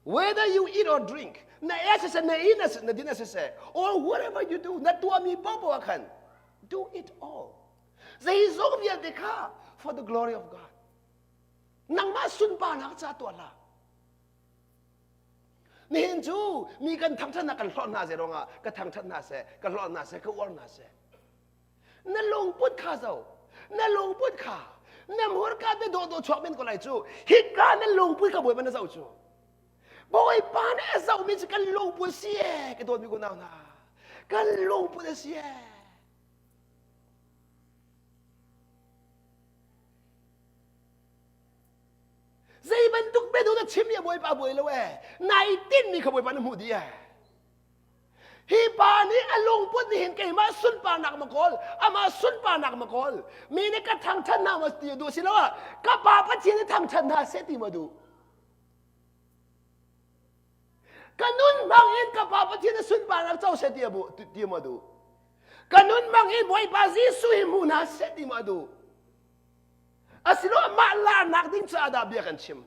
whether you eat or drink na e siseh na in na din siseh or whatever you do na tuahmi paohpaoh ah khan do it all zeizong vialte kha for the glory of God nangmah sunparnak ca tuah hlah nihin cu mi kan thangṭhatnak kan hlawt hna zei ruangah ka thangṭhat hna seh ka hlawt hna seh ka uar hna seh Na lungput kha zo. Na lungput kha. Na hmurka te dawh dawh chuak men ko lai cu. Hika na lungput kha Bawipa na zoh cu. Bawipa nih a zohmi cu kan lungput si ee ka dawtmi unau hna. Kan lungput a si ee. Zei bantuk biaduh na chim i a Bawipa buai lo ee. Nai tinmi kha Bawipa na hmuh dih ee. Hi pa nih a lungput nih hin keimah sunparnak ma kawl, amah sunparnak ma kawl. Mi nih ka thangṭhat hna ma ti a duh siloah ka pa Pathian nih thangṭhat hna seh ti ma duh. Ka nun hmang in ka pa Pathian nih sunparnak co seh ti a bu ti ma duh. Ka nun hmang in Bawipa Jesuh hi hmu hna seh ti ma duh. Asiloah mah larnak ding caah dah bia kan chim.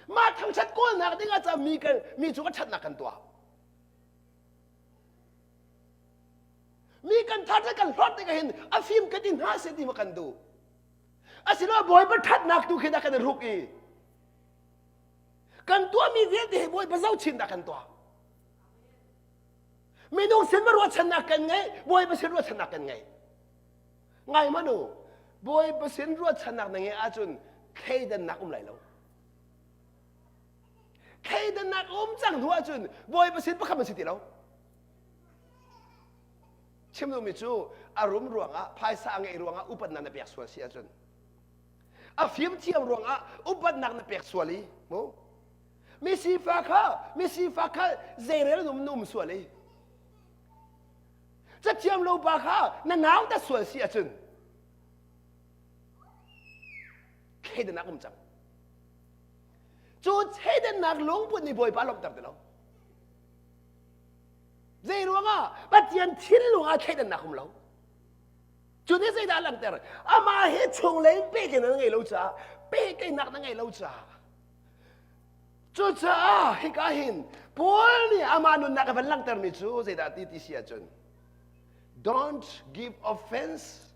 Mah thangṭhat kawlnak ding ah cah mi kan mi cu ka ṭhatnak kan tuah. Mi kan that le kan hlawt tikah hin a fim ka ti hna seh ti ma kan duh. Asinain Bawipa ṭhatnak tu khi dah kan i ruk i kan tuahmi vialte hi Bawipa zohchin dah kan tuah. Minung sin ma ruahchannak kan ngei, Bawipa sin ruahchannak kan ngei. Ngai hmanh u, Bawipa sin ruahchannak na ngeih ahcun thleidannak um lai lo. Thleidannak um cang hnu ahcun Bawipa sin pakhat man si ti lo. Chim duhmi cu a rum ruangah phaisa a ngeih ruangah upatnak na pek sual si ahcun a fimthiam ruangah upatnak na pek sual i mu mi sifak kha mi sifak kha zeirel num num sual i cathiam lo pa kha na nau ta sual si ahcun thleidannak um cang cu thleidannak lungput nih Bawipa lawmhter ti lo Zei ruangah Pathian thinlung ah thleidannak um lo. Cu nih zeidah a langhter? Amah he chunglei in pehtlaihnak na ngei lo caah pehtlaihnak na ngei lo caah Cucaah hika hin Paul nih amah nunnak a van langhtermi cu zeidah ti ti si ahcun don't give offense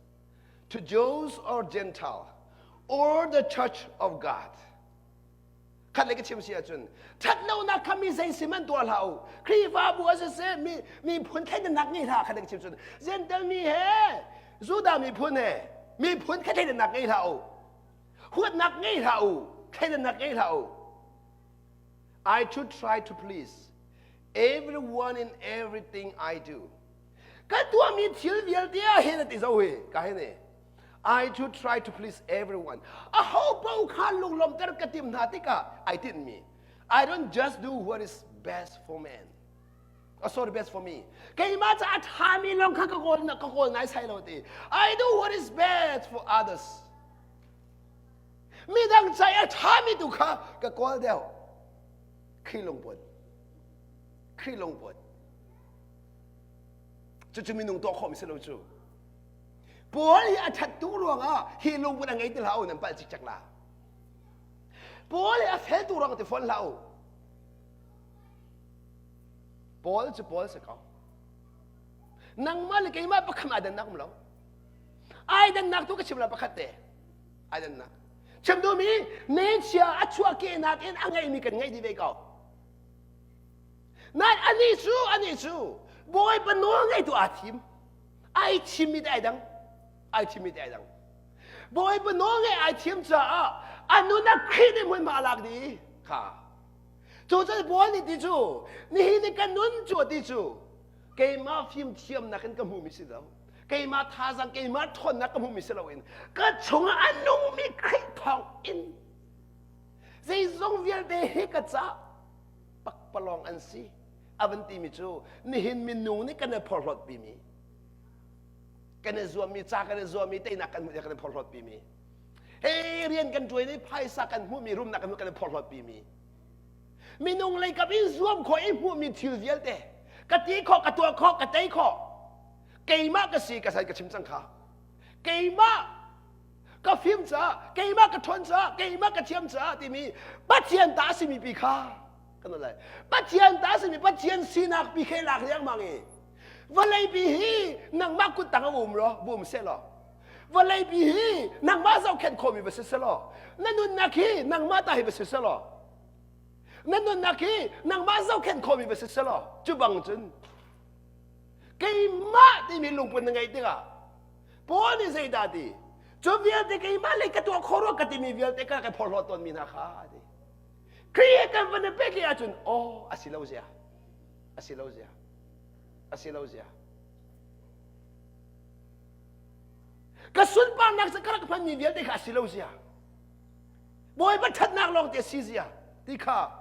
to Jews or Gentile or the church of God. Khat le ka chim si ahcun ṭhatlonak kha mi zei sim an tuah hlah u. Khrihfabu a siseh mi miphun thleidannak ngei hlah khat le ka chim cun Gentile mi he Judah miphun he miphun kha thleidannak ngei hlah u. Huatnak ngei hlah u. Thleidannak ngei hlah u. I should try to please everyone in everything I do. Ka tuahmi thil vialte ah hin a ti zo hi ka hin e. I to try to please everyone. Aho paoh kha lunglawmhter ka tim hna tikah ai tinhmi. I don't just do what is best for man. Oh, sorry, best for me. Keimah ca a ṭhami lawng kha ka kawl ka kawl nai sai lo ti. I do what is best for others. Midang ca a ṭhami tu kha ka kawl deuh. Khrih lungput. Khrih lungput. Cucu minung tuah khawhmi si lo cu. Paul hi a ṭhat tuk ruangah hi lungput a ngei ti hlah u nan palh cikcek la. Paul hi a fel tuk ruangah ti fawn hlah u. Paul cu Paul si ko. Nangmah le keimah pakhat ai dannak um lo. Ai dannak tu ka chim la pakhat te. Ai dannak. Chim duhmi nechia a chuahkehnak in a ngeimi kan ngeih dih ve ko. Nain anih cu anih cu Bawipa nawl ngeitu aa thim. Ai thimmi te ai dang. Ai thimmi te ai dang. Bawipa nawl ngei ai thim caah a nun ah Khrih nih hmunhma a lak dih kha. Cu cun Paul nih ti cu nihin ni ka nun cu ti cu keimah fimthiamnak in ka hmuhmi si lo. Keimah thazaang keimah ṭhawnnak ka hmuhmi si loin ka chungah a nungmi Khrih thawng in zeizong vialte hi ka ca pakpalawng an si a van timi cu nihin minung nih kan i phorhlawtpimi kan i zuammi ca kan i zuammi teinak kan hmuh kan i phorhlawtpimi hei rian kan ṭuan i phaisa kan hmuhmi rumnak kan hmuh kan i phorhlawtpimi minung lei kap in zuam khawh i hmuhmi thil vialte ka ti khawh ka tuah khawh ka tei khawh keimah ka si ka sai ka chim cang kha keimah ka fim caah keimah ka ṭhawn caah keimah ka thiam caah timi Pathian ta a simi pi kha kan lai Pathian ta a simi Pathian sinak pi khe lak riangmang i vawlei pi hi nangmah kut tang a um law bum seh law vawlei pi hi nangmah zohkhenh khawhmi va si seh law na nunnak hi nangmah ta hi va si seh law na nunnak hi nangmah zohkhenh khawhmi va si seh law cu bang cun keimah timi lungput na ngeih tikah Paul nih zeidah ti? Cu vialte keimah lei ka tuah khawh rua ka timi vialte ka ka phorhlawt tawnmi hna kha a ti. Khrih kan van i pek ahcun aw a si lo zia. A si lo zia. A si lo zia. Ka sunparnak cu ka rak hmanmi vialte kha a si lo zia. Bawipa ṭhatnak lawng te a si zia ti kha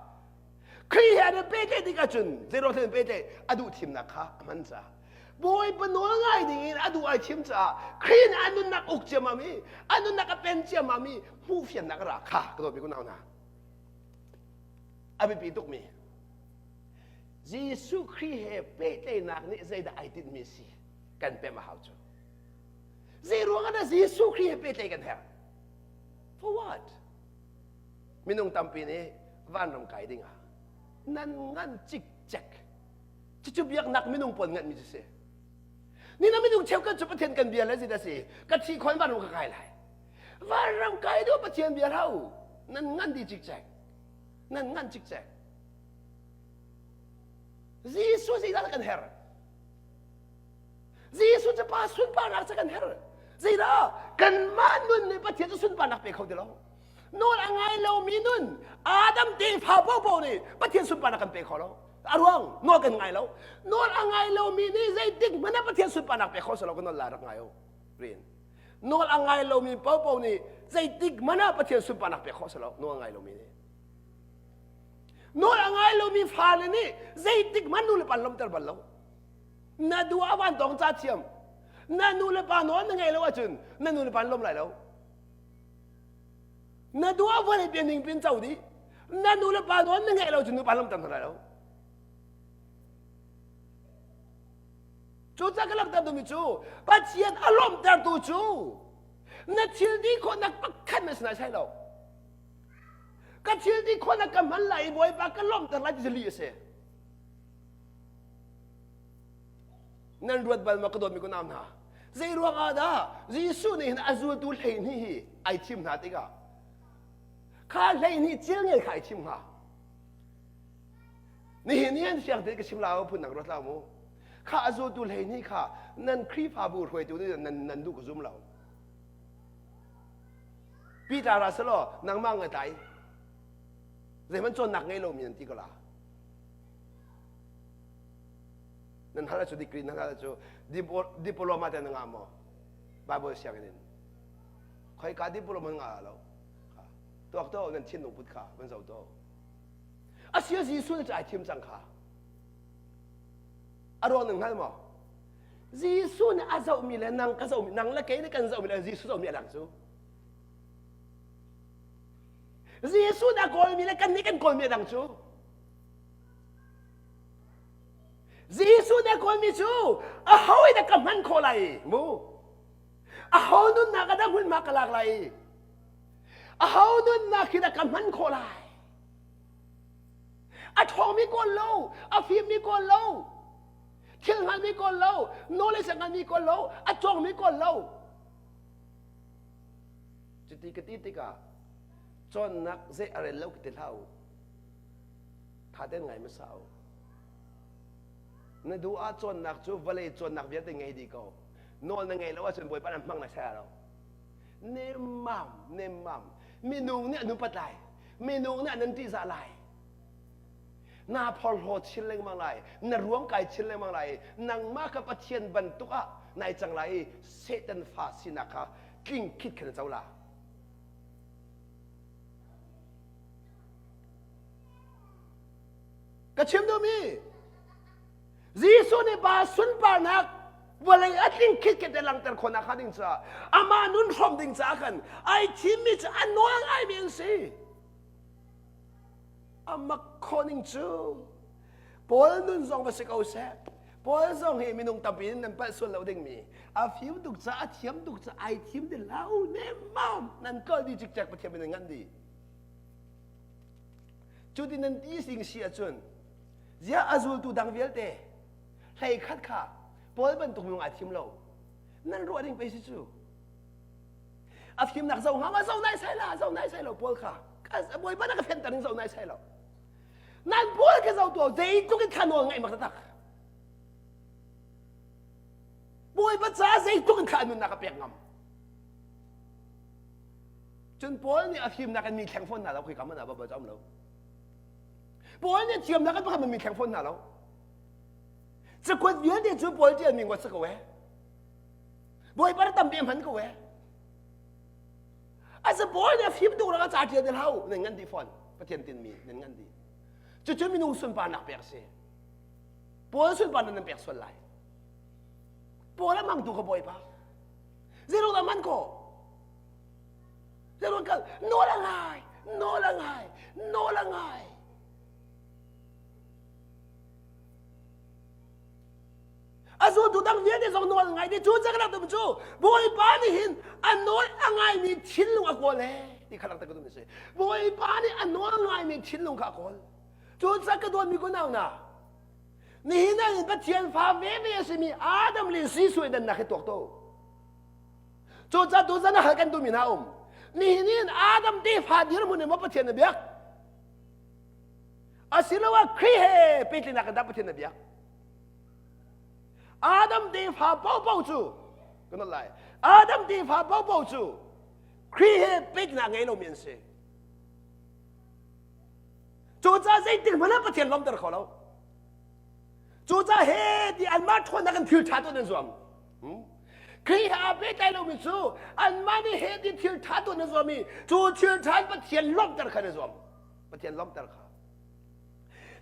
Khrih he an i pehtlaih tik ahcun zeiruang thil an pehtlaih a duh thimnak kha a hman caah Bawipa nawl ngai ding in a duh ai thim caah Khrih nih a nunnak uk ciammam i a nunnak a pen ciammam i hmuhfiannak a ra kha ka dawtmi kunau hna a biapi tukmi Jesuh Khrih he pehtlaihnak nih zeidah ai tinhmi si kan pemh a hau cu zei ruangah dah Jesuh Khrih he pehtlaih kan herh for what Minung tampi nih vanram kai dingah nan ngan cikcek. Cucu biaknak minung pawl nganhmi cu si. Ni na minung cheukhat cu Pathian kan bia le zit a si. Ka thi khon vanram ka kai lai. Vanram kai duh Pathian bia hau. Nan ngan di cikcek. Nan ngan cikcek. Jesuh zeidah kan herh? Jesuh cu pa sunparnak cu kan herh. Zeidah kanmah nun nih Pathian cu sunparnak pe kho ti lo. Nawl a ngai lomi nun Adam tefa popo nih Pathian sunparnak kan pe kho lo. A ruang nawl kan ngai lo. Nawl a ngai lomi nih zeitik hmanh ah Pathian sunparnak pe kho silo ka nawl la rak ngai u. Rin. Nawl a ngai lomi popo nih zeitik hmanh ah Pathian sunparnak pe kho silo nawl a ngai lomi nih. Nawl a ngai lomi fale nih zeitik hmanh nu le pa lawmter bal lo. Na duh ah van tong ca thiam. Na nu le pa nawl na ngeih lo ahcun na nu le pa an lawm lai lo. Na duh ah vawlei pian ning pin co dih. Na nu le pa nawl na ngeih lo cun nu pa lawmter hna lai lo. Cucaah ka langhter duhmi cu Pathian a lawmhtertu cu na thil ti khawhnak pakhat na sinai sai lo. Ka thil ti khawhnak ka hman lai i Bawipa ka lawmhter lai ti cu lih a si. Nan ruat bal ma ka dawtmi ka nau hna? Zei ruang ah dah Jesuh nih hin a zultu 12 hi ai thim hna tikah kha 12 cilngel kha ai thim hnga? Nihin ni an fiang tein ka chim la phun nak ruat la mu. Kha a zultu 12 kha nan Khrihfabu hruaitu nih nan nan duh ka zum lo. Peter ra selaw nangmah ngai tlai. Zeihmanh cawnnak ngei lomi nan ti ko la. Nan hal cu degree nan hal cu diploma te na ngah maw? Bible sianginn in. Khoi ka diploma ngah lo. Tuak to nan thinlung put kha van zo to. Asia Jesuh nih ai thim cang kha. A ruang nan hngal maw? Jesuh nih a zohmi le nang ka zohmi nang le kei nih kan zohmi le Jesuh zohmi a dang cu. Jesuh nih a kawlmi le kan nih kan kawlmi a dang cu. Jesuh nih a kawlmi cu aho in dah ka hman khawh lai mu? Aho nunnak ah dah hmunhma ka lak lai? Aho nunnak hi dah ka hman khawh lai? A ṭhawngmi kawl lo, a fimmi kawl lo, thil hngalmi kawl lo, knowledge a hngalmi kawl lo, a cawngmi kawl lo. Cuti ka ti tikah cawnnak zei a rel lo ka ti hlah u. Tha tein ngai hmasa u. Na duh ah cawnnak cu vawlei cawnnak vialte ngei dih ko. Nawl na ngeih lo ahcun Bawipa na hmang na ser lo. Nemmam, nemmam. Minung nih an upat lai. Minung nih an nan ṭihzah lai. Naa phorhlaw chin lengmang lai. Na ruam kai chin lengmang lai. Nangmah kha Pathian bantuk ah nai cang lai i Satan fa sinak kha tling khit khan na co la. Ka chim duhmi Jesuh nih pa sunparnak vawlei a tling khitkhet te langhter khawhnak hnga ding caah amah nun hrawm ding caah khan ai thimmi cu a nawl ngaimi an si. A mak khawh ning cu Paul nun zong va si ko seh. Paul zong hi minung tampi in nan palh sual lo dingmi a fim tuk caah a thiam tuk caah ai thim ti hlah u nemmam nan kal di cikcek Pathian min ngan di. Cu ti nan ti sing si ahcun ziah a zultu dang vialte hlei khat kha Paul bantuk minung ai thim lo. Nan ruah ding pei si cu. A fimnak zo hnga ma zo nai sai la zo nai sai lo Paul kha. Bawipa na ka fenter ning zo nai sai lo. Nan Paul ka zo tu zeitluk in thla nawl ngaih mak tak. Bawipa ca zeitluk in thla nunnak a pek ngam. Cun Paul nih a fimnak in mi thleng fawn hna lo khoi kam ah ba ba um lo. Paul nih thiamnak in pakhat mi thleng fawn hna lo. Cakuat vialte cu Paul ṭialmi ngawt si ko ee. Bawipa nih tampi a hman ko ee. Asa Paul nih a fim tuk rang a ca ṭial ti hlah nan ngan dih fawn. Pathian tinmi nan ngan dih. Cucu minung sunparnak pek si. Paul sunparnak nan pek sual lai. Paul a hmangtu ka Bawipa. Zeiruang dah hman khawh? Zeiruang kal nawl a ngai, nawl a ngai, nawl a ngai. A zultu dang vialte zong nawl ngai dih cu cak rak cu Bawipa nih hin a nawl a ngaimi thinlung a kawl he ti kha langhter ka duhmi si. Bawipa nih a nawl ngaimi thinlung kha a kawl. Cu cak ka dawtmi kunau hna. Nihin ah Pathian fa veve a simi Adam le Jesuh i dannak hi tuak to. Cucaah tuzan ah hal kan duhmi hna um. Nihin in Adam tefa dirhmun in maw Pathian na biak? Asiloah Khrih he pehtlaihnak in dah Pathian na biak? Adam tefa paohpaoh cu kan lai. Adam tefa paohpaoh cu Khrih he pehtlaihnak ngei lomi an si. Cucaah zeitik hmanh ah Pathian lawmter kho lo. Cucaah he ti anmah ṭhawnnak in thil ṭha tuah nan zuam. Hmm? Khrih he aa pehtlai lomi cu anmah nih he ti thil ṭha tuah nan zuam i cu thil ṭha in Pathian lawmhter kha nan zuam. Pathian lawmhter kha.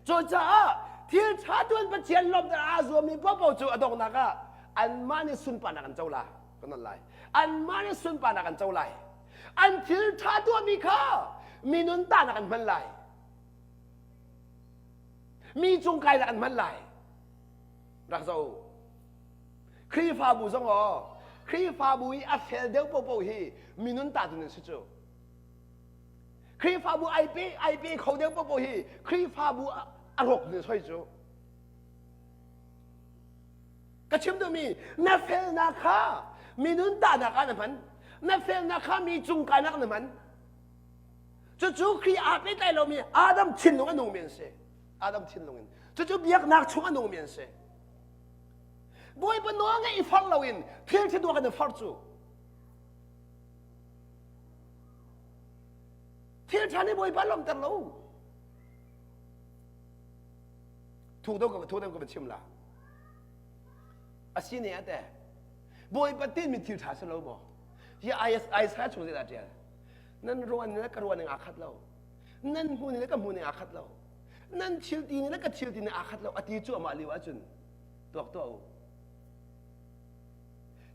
Cucaah thil ṭha tuah in Pathian lawmhter aa zuammi paohpaoh cu a donghnak ah anmah nih sunparnak an co la. Kan on lai. Anmah nih sunparnak an co lai. An thil ṭha tuahmi kha minun tahnak an hman lai. Mi cung kainak an hman lai. Rak zoh. Khrihfabu zong aw, Khrihfabu i a fel deuh popo hi minun ta tu nan si cu. Khrihfabu ai pe ai pe kho deuh popo hi Khrihfabu a rawk ni soi cu. Ka chim duhmi na felnak kha minun tahnak ah na hman. Na felnak kha mi cung kainak na hman. Cucu Khrih aa pehtlai lomi Adam thinlung a nungmi an si. Adam thinlung in. Cucu biaknak chung a nungmi an si. Bawipa nawl ngeih i forh loin thil ṭha tuah kan i forh cu. Thil ṭha nih Bawipa lawmhter lo. Thuk deuh ka thuk deuh ka chim la. A si ne ate. Bawipa tinmi thil ṭha si lo maw? Hi Isaiah chung zeidah ṭial? Nan ruan le ka ruan ning aa khat lo. Nan hmu ning le ka hmu ning aa khat lo. Nan thil ti ning le ka thil ti ning aa khat lo. A ti cu amah lio ahcun tuak tuah u.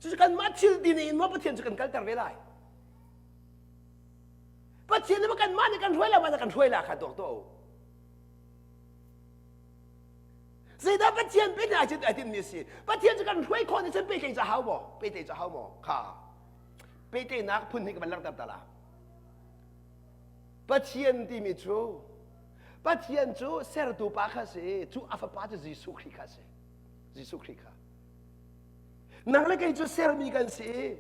Cucu kanmah thil ti ning in maw Pathian cu kan kalter ve lai. Pathian nih kanmah nih kan hruai la ma kan hruai la kha tuak tuah u. Zeidah Pathian pe ai ai tinmi a si? Pathian cu kan hruai khawh nih cun pehtlaih cu hau maw? Pehtlaih cu hau maw? Kha. Pehtlaihnak phun hi ka van langhter ta la. Pathian timi cu Pathian cu sertu pa kha si, cu a fapa cu Jesuh Khrih kha si. Jesuh Khrih kha. Nang le kei cu sermi kan si.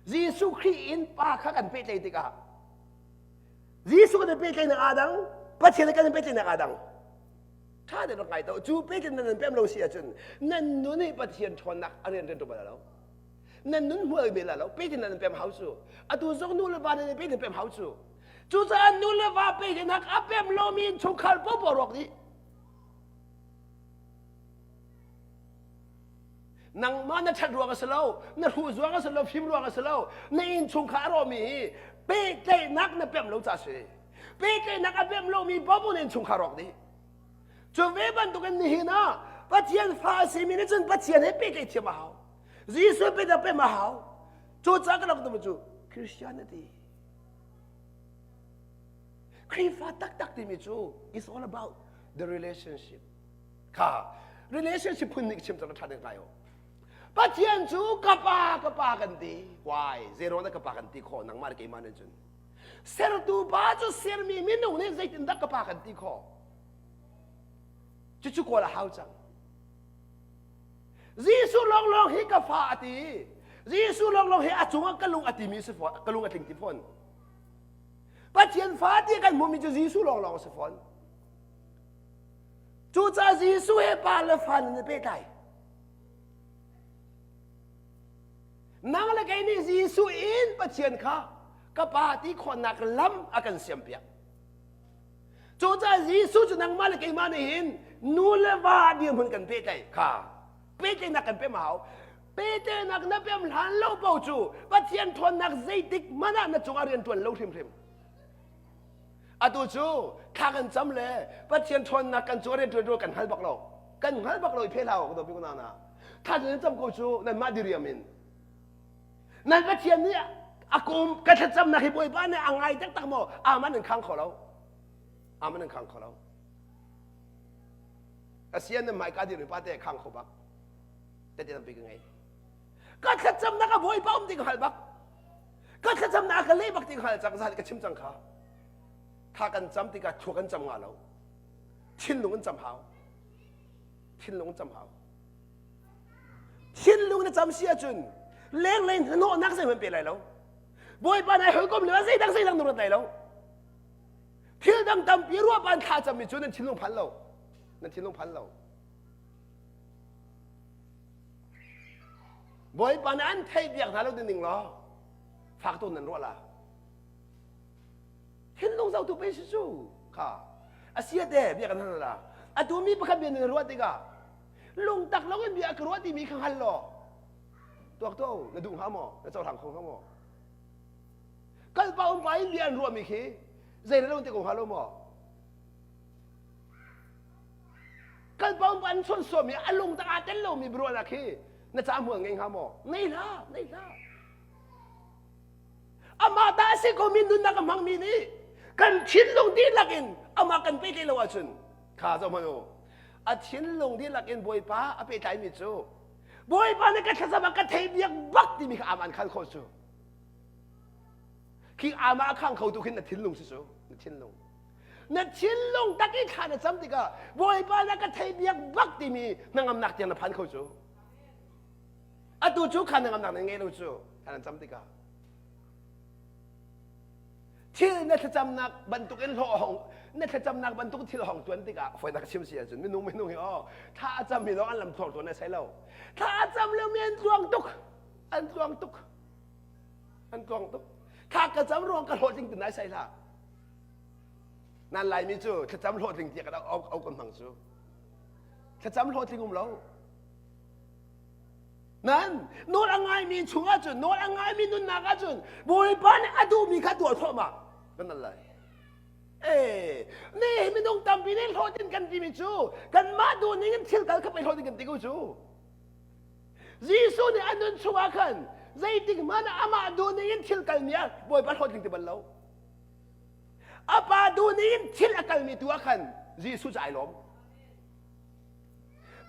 Jesuh Khrih in pa kha kan pehtlaih tikah Jesuh kan pehtlaihnak aa dang, Pathian kan pehtlaihnak aa dang. Ṭha tein rak ngai to. Cu pehtlaihnak nan pem lo si ahcun nan nun hi Pathian ṭhawnnak a rian ṭuan bal lo. Nan nun hmual bel lo. Pehtlaihnak nan pem hau cu. Atu zong nu le va nan pehtlaihnak pem hau cu. Cucaah nu le va pehtlaihnak a pem lomi innchungkhar popo rawk dih. Nangmah na ṭhat ruang a si lo, na hruh ruang a si lo, fim ruang a si lo, na innchungkhar a rawhmi hi pehtlaihnak na pemh lo ca a si. Pehtlaihnak a pemh lomi paoh na innchungkhar rawk dih. Cu ve bantukin nihin ah Pathian fa a simi nih cun Pathian he pehtlaih thiam a hau. Jesuh pehtlaih pemh a hau. Cucaah ka rak cu Christianity. Khrihfa taktak timi cu is all about the relationship. Kha relationship phun nih chim cang ṭha ding lai o. Pathian cu ka pa ka pa kan ti. Why? Zero na ka pa kan ti khawh nangmah le keimah nih cun. Sertu pa cu sermi minung nih zeitindah ka pa kan ti khawh? Cucu kawl a hau cang. Jesuh lawnglawng hi ka fa a ti. Jesuh lawnglawng hi a cungah ka lung a timi si fawn, ka lung a tling ti fawn. Pathian fa ti kan hmuhmi cu Jesuh lawnglawng a si fawn. Cucaah Jesuh he pa le fa nan i pehtlai. Nang le kei nih Jesuh in Pathian kha ka pa ti khawhnak lam a kan siampiak. Cucaah Jesuh cu nangmah le keimah nih hin nu le va dirhmun kan pehtlaih kha pehtlaihnak kan pem a hau. Pehtlaihnak na pem hlan lo paoh cu Pathian ṭhawnnak zeitik hmanh ah na cungah rian ṭuan lo hrimhrim. Atu cu thla kan cam le Pathian ṭhawnnak kan cungah rian ṭuan kan hngal bak lo. Kan hngal bak lo i pheh hlah u ka na na. Thla nan cam ko cu nanmah diriam in. Nan Pathian nih a kum ka thlacamnak hi Bawipa nih a ngai taktak maw? Aman in khang kho lo. Aman in khang kho lo. Asian nan hmaika dir pa te khang kho bak. Tete tampi ka ngei. Ka thlacamnak a Bawipa um ti ka hngal bak. Ka thlacamnak a ka leh bak ti ka hngal cang zan ka chim cang kha. Tha kan cam tikah thua kan cam nga lo. Thinlung in cam hau. Thinlung cam hau. Thinlung na cam si ahcun lenglei hnahnawhnak zeihmanh pe lai lo. Bawipa nai hawikom le zeidang zeidang na ruat lai lo. Thil dang tampi ruah pan thla cammi cu nan thinlung phan lo. Nan thinlung phan lo. Bawipa nih an theih biak hna lo ding law fak tawn nan ruah la. Thinlung zohtu pe si cu kha a sia te bia kan hal la. Atu mi pakhat bia nan ruah tikah lungtak lo in bia ka ruah timi kha hngal law tuak to na duh hnga maw na cohlang kho hnga maw kalpa umpa in bia an ruahmi khi zei lo te ko hnga lo maw kalpa umpa an chon sawmi a lung tak aa tel lomi biaruahnak khi na ca hmual ngei hnga maw ngei hlah ngei hlah amah ta a si komi nunnak a hmangmi nih kan thinlung dihlak in amah kan pehtlaih lo ahcun kha zoh hmanh u a thinlung dihlak in Bawipa a pehtlaimi cu Bawipa nih ka thlacam ah ka thei biak bak timi kha aman khal khawh cu khi ama a khang kho tu khin na thinlung si cu na thinlung na thinlung tak i thla na cam tikah Bawipa na ka thei biak bak timi hnangamnak tiang na phan kho cu atu cu kha hnangamnak na ngei lo cu thla na cam tikah thil na thlacamnak bantuk in hlawh hong na thlacamnak bantuk thil hong tuan tikah fawinak chim si ahcun minung minung hi oh thla a cam mi lawng an lam thlor tuan a sai lo thla a cam lo mi an tluang tuk an tluang tuk an tluang tuk thla ka cam ruang ka hlawhtling ti nai sai hlah nan laimi cu thlacam hlawhtling tiah kan au au kan hmang cu thlacam hlawhtling um lo Nan nawl a ngaimi chungah cun nawl a ngaimi nunnak ahcun Bawipa nih a duhmi kha tuah thluahmah kan al lai. Eh, ne minung tampi nih hlawhtlin kan timi cu kanmah duh ning in thil kal kha pei hlawhtlin kan ti ko cu. Jesuh nih a nun chungah khan zeitik hmanh ah amah duh ning in thil kalmi ah Bawipa hlawhtling ti bal lo. A pa duh ning in thil a kalmi tu ah khan Jesuh cu ai lawm.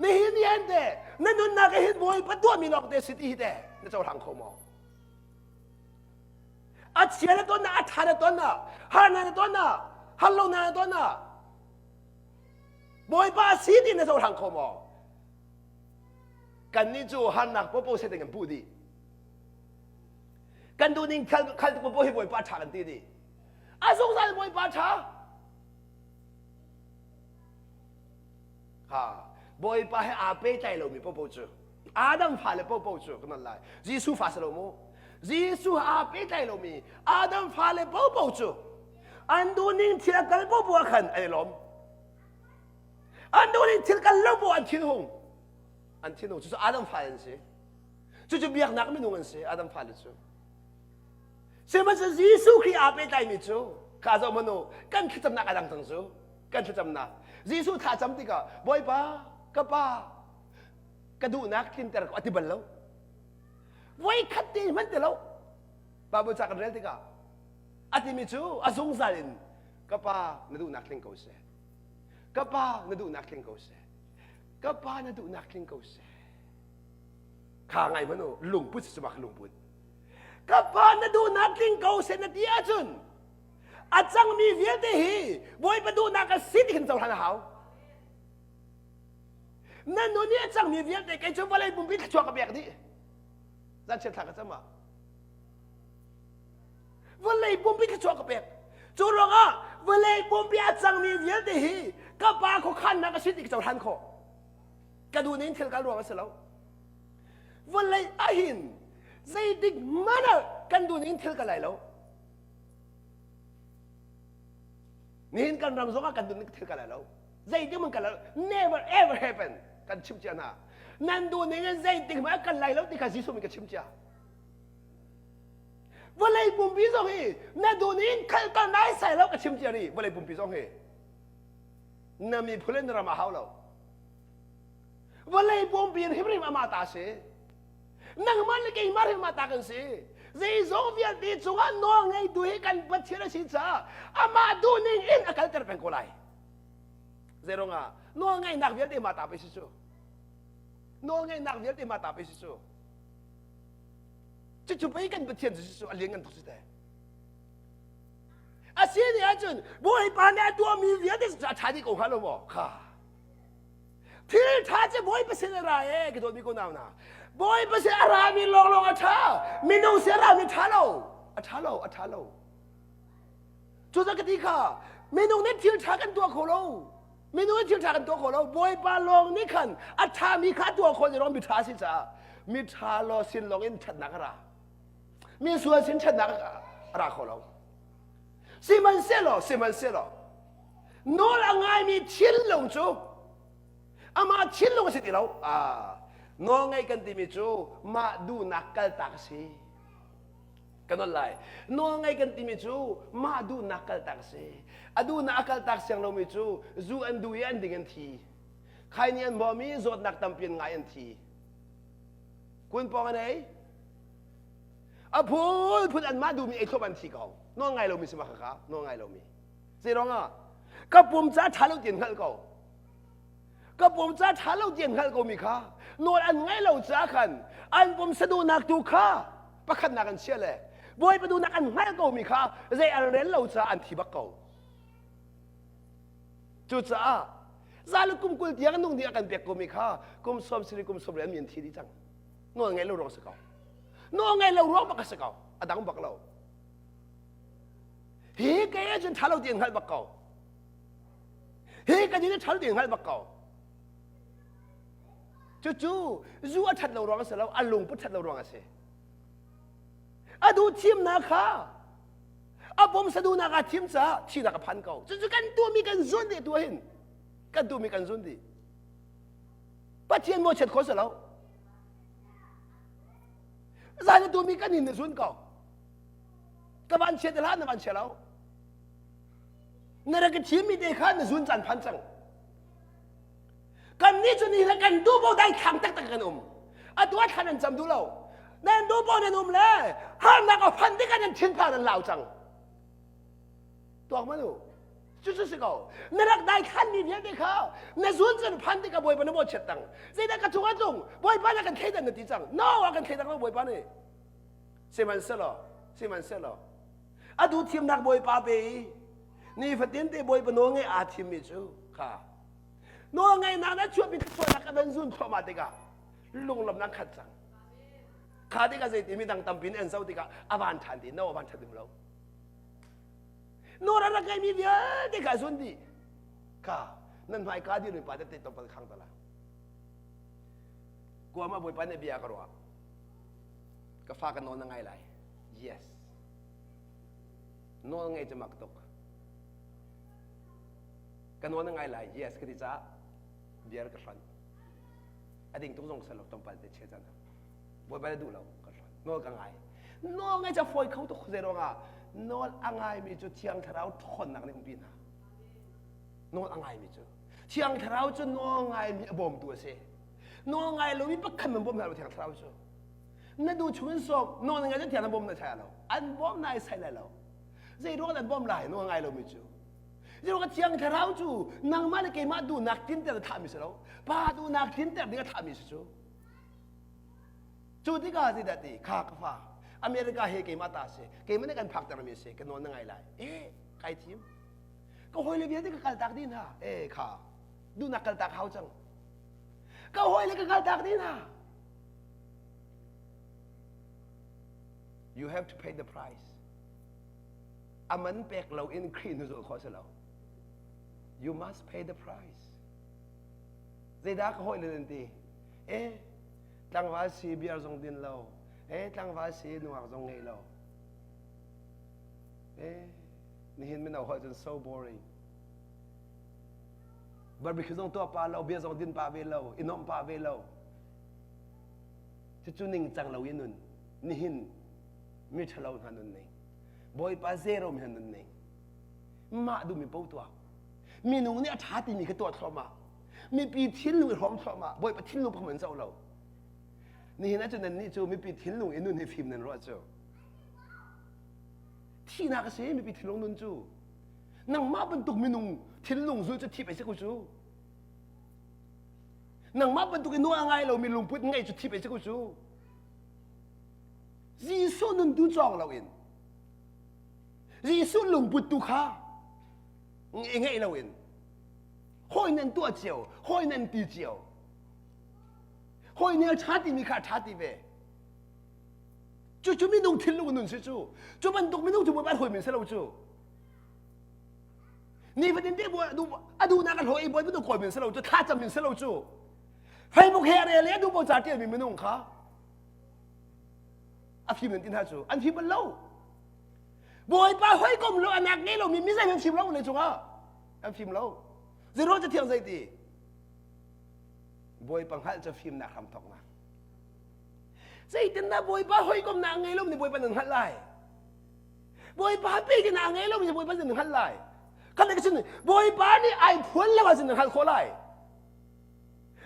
Nihin ni hin te na nunnak hi hin Bawipa tuahmi lawng te si ti hi te na cohlang kho maw? A chia na ton na a ṭha na ton na har na na ton na har lo na na ton na Bawipa si ti na cohlang kho maw? Kannih cu harnak popo se kan puh dih. Kan duh ning khal khal popo hi Bawipa ṭha kan ti dih. A zungzal Bawipa ṭha. Ha, Bawipa he aa pehtlai lomi popo cu Adam fale popo cu kan man lai. Jesuh fa si lo mu. Jesuh aa pehtlai lomi Adam fale popo cu an duhning thil a kal popo ah khan an i lawm. An duhning thil kal lo poah an thinhung. An thinhung. Cucu Adam fale an si. Cucu biaknak minung an si Adam fale cu. Sihmanhsehlaw Jesuh Khrih aa pehtlaimi cu kha zoh hmanh u kan thlacamnak a dang cang cu kan thlacamnak Jesuh thla cam tikah Bawipa ka pa ka duhnak tlinter ko a ti bal lo voi khat te hmanh ti lo Bible ca kan rel tikah a timi cu a zungzal in ka pa na duhnak tling ko seh ka pa na duhnak tling ko seh ka pa na duhnak tling ko seh kha ngai hmanh u lungput si cu lungput Ka pa na duhnak tling ko seh na ti ahcun a cangmi vialte hi Bawipa duhnak a si ti khin cohlan a hau. Na nun i a cangmi vialte kei cu vawlei pumpi thluachuah ka pek dih. Zanchiat thla ka cam ah. Vawlei pumpi thluachuah ka pek. Cu ruangah vawlei pumpi a cangmi vialte hi ka pa khuakhannak a si ti ka cohlan khawh. Ka duh ning thil kal ruang a si lo. Vawlei ahhin zeitik hmanh ah kan duh ning thil ka lai lo. Nihin kan ram zong ah kan duh ning thil ka lai lo. Zeitik hmanh kan lai lo. Never ever happen. Kan chim cia hna. Nan duh ning in zeitik hmanh ah kan lai lo ti kha Jesuh nih ka chim cia. Vawlei pumpi zong hi na duh ning khal kal nai sai lo ka chim cia ri vawlei pumpi zong hi. Na miphun le na ram a hau lo. Vawlei pumpi in hrimhrim amah ta si. Nangmah le keimah hrim ta kan si. Zeizong vialte cungah nawl ngeitu hi kan Pathian a si caah amah duhning in a kalter peng ko lai. Zeiruang ah nawl ngeihnak vialte mah ta pe si cu. Nawl ngeihnak vialte mah ta pe si cu. Cucu pei kan Pathian cu si cu a lian ngan tuk si te. A si nih ahcun Bawipa nih a tuahmi vialte cu a ṭha dih ko hnga lo maw? Kha. Thil ṭha cu Bawipa sin a ra e, ka dawtmi ko nau na. Bawipa sin a rami lawnglawng a ṭha. Minung sin a rami ṭha lo. A ṭha lo, a ṭha lo. Cucaah ka ti kha, minung nih thil ṭha kan tuah kho lo. Minung nih thil ṭha kan tuah kho lo. Bawipa lawng nih khan a ṭhami kha a tuah khawh ruang miṭha a si caah miṭha law sin lawng in ṭhatnak a ra. Mi sual sin ṭhatnak a ra kho lo. Sihmanhsehlaw, sihmanhsehlaw, nawl a ngaimi thinlung cu amah thinlung a si ti lo. Ah, nawl ngaih kan timi cu mah duhnak kaltak a si. Ka nawl lai. Nawl ngaih kan timi cu mah duhnak kaltak a si. A duhnak a kaltak siang lomi cu zu an duh i an ding an thi. Khai nih an bawm i zawtnak tampi an ngai an thi. Kun pawng an ei. A phunphun anmah duhmi ei thlop an thi ko. Nawl ngai lomi si ma khakha, nawl ngai lomi. Zei ruangah? Ka pum ca ṭha lo ti an hngalh ko. Ka pum ca ṭha lo ti an hngalh komi kha nawl an ngaih lo caah khan an pum saduhnak tu kha pakhatnak an chia le Bawipa duhnak an hngalh komi kha zei an rel lo caah an thi bak ko. Cucaah zalu kum 20 tiang nung ding a kan pek komi kha kum sawm siri kum sawm an mi an thi dih cang. Nawl ngaih lo ruang si ko. Nawl ngaih lo ruang bak a si ko. A dang bak lo. Hi ke cun ṭha lo ti an hngalh bak ko. Hi ka nih ṭha lo ti an hngalh bak ko. Cucu zu a ṭhat lo ruang a si lo, a lungput ṭhat lo ruang a si. A duh thimnak kha a pum saduhnak aa thim caah thihnak a phan ko. Cucu kan tuahmi kan zun dih tu hin kan tuahmi kan zun dih. Pathian mawchiat khawh si lo. Zan na tuahmi kan in na zun ko. Ka van chia te hlah na van chia lo. Na rak ka thimmi te kha na zun caan phan cang. Kan nih cu ni le kan duh bo dai thlang taktak kan um. Atu ah thlan an cam duh lo. Nan duh bo nan um le harnak a phan tikah nan thinphang nan lau cang. Tuak man u. Cucu si ko. Na rak dai khanmi vialte kha na zun cun phan tikah Bawipa na mawhchiat tang. Zeidah ka cung ah tlung? Bawipa na kan thleidan na ti cang. No, a kan thleidang lo Bawipa nih. Sihmanhsehlaw, sihmanhsehlaw, a duh thimnak Bawipa pe i nifatin te Bawipa nawl ngeih aa thimmi cu kha nawl ngeihnak na chuahpi thluachuahnak ka van zun thluahmah tikah lunglawmhnak khat cang. Kha tikah zeiti mi dang tampi nih an zoh tikah a van ṭhan ti no a van ṭhat dim lo. Nawl a rak ngeimi vialte kha zun dih. Kha nan hmai ka dir mi pa tete tlawmpal khang ta la. Kuam ah Bawipa nih bia ka ruah. Ka fa ka nawl na ngai lai. Yes. Nawl ngei cu mak tuk. Ka nawl na ngai lai. Yes ka ti caah bia ka hran. A ding tuk zong salo tlawmpal te che chan. Bawipa na duh lo ka hran. Nawl ka ngai. Nawl ngai ca fawi kho tuk zei ruangah nawl a ngaimi cu Thiang Thlarau ṭhawnnak nih umpi hna. Nawl a ngaimi cu Thiang Thlarau cu nawl ngaimi a bawmtu a si. Nawl ngai lomi pakhat man bawm hna lo Thiang Thlarau cu. Na duh chung in sawm nawl ngai cu Thiang an bawm na sai lo. An bawm nai sai lai lo. Zei ruang an bawm lai nawl ngai lomi cu. Zei ruang Thiang Thlarau cu nangmah le keimah duhnak tlinter a thahmi si lo. Pa duhnak tlinter ding a thahmi si cu. Cu tikah zeidah ti kha ka fa America he keimah ta si keimah nih kan phaktermi si ka nawl na ngai lai eh kai thim ka hawile vialte ka kaltak dih hna eh kha duhnak kaltak hau cang ka hawile ka kaltak dih hna you have to pay the price aman pek lo in Khrih nu zulh khawh si lo you must pay the price zeidah ka hawile nan ti eh tlangval si biar zong din lo eh tlangval si nungak zong ngei lo eh nihin mino holh cun so boring barbecue zong tuah pa lo bia zong din pa ve lo i nuamh pa ve lo cucu ning cang lo i nun nihin mi ṭhalo hna nun ning bawipa zero mi hna nun ning mah duhmi po tuah minung nih a ṭha timi kha tuah thluahmah mipi thinlung i hrawm thluahmah bawipa thinlung phung an zoh lo nihin ahcun nannih cu mipi thinlung i nun hi fim nan ruah cu thihnak a si mipi thinlung nun cu nangmah bantuk minung thinlung zul cu thi pei si ko cu nangmah bantuk i nu a ngai lomi lungput ngeih cu thi pei si ko cu Jesuh nun tu cawng loin Jesuh lungput tu kha ngeih loin. Hawi nan tuah cio, hawi nan ti cio. Hawi nih a ṭha timi kha a ṭha ti ve. Cucu minung thinlung nun si cu. Cu bantuk minung cu Bawipa hawi min si lo cu. Nifatin te a duhnak a hlaw i Bawipa tu kawl min si lo cu, thlacam min si lo cu. Facebook he a rel i a duh ca ṭialmi minung kha a fim nan ti hna cu an fim bal lo. Bawipa hawikom lo anak ngei lomi mi zei an fim lo le cungah an fim lo. Zeiruang cathiang zei ti? Bawipa hngalh cu fimnak hram thawknak. Zeitindah Bawipa hawikomnak ngei lomi Bawipa nan hngalh lai? Bawipa pekin a ngei lomi Bawipa nan hngalh lai? Khat le cun Bawipa nih ai phuan lo ahcun nan hngalh khawh lai.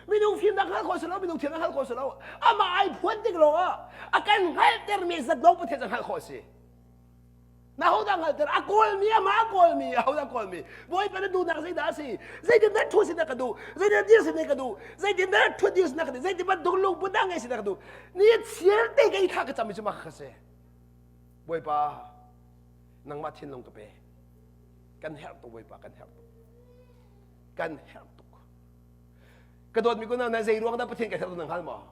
Minung fimnak hngalh khawh si lo, minung thiamnak hngalh khawh si lo. Amah ai phuan tik lawngah a kan hngalhtermi zat lawng Pathian cu hngalh khawh a si. Na hodah hngalhter? A kawlmi, amah a kawlmi, ahodah kawlmi? Bawipa na duhnak zeidah a si? Zeitindah ṭhu sin na ka duh? Zeitindah dir sin na ka duh? Zeitindah ṭhut dir sin na ka duh? Zeitin bantuk lungput dah ngei sin na ka duh? Ni chiar te kei thla ka cam mi cu mah kha si. Bawipa, nangmah thinlung ka pe. Kan herh tuk Bawipa, kan herh tuk. Kan herh tuk. Ka dawtmi kun na zei ruang dah Pathian ka herh tuk na hngal maw?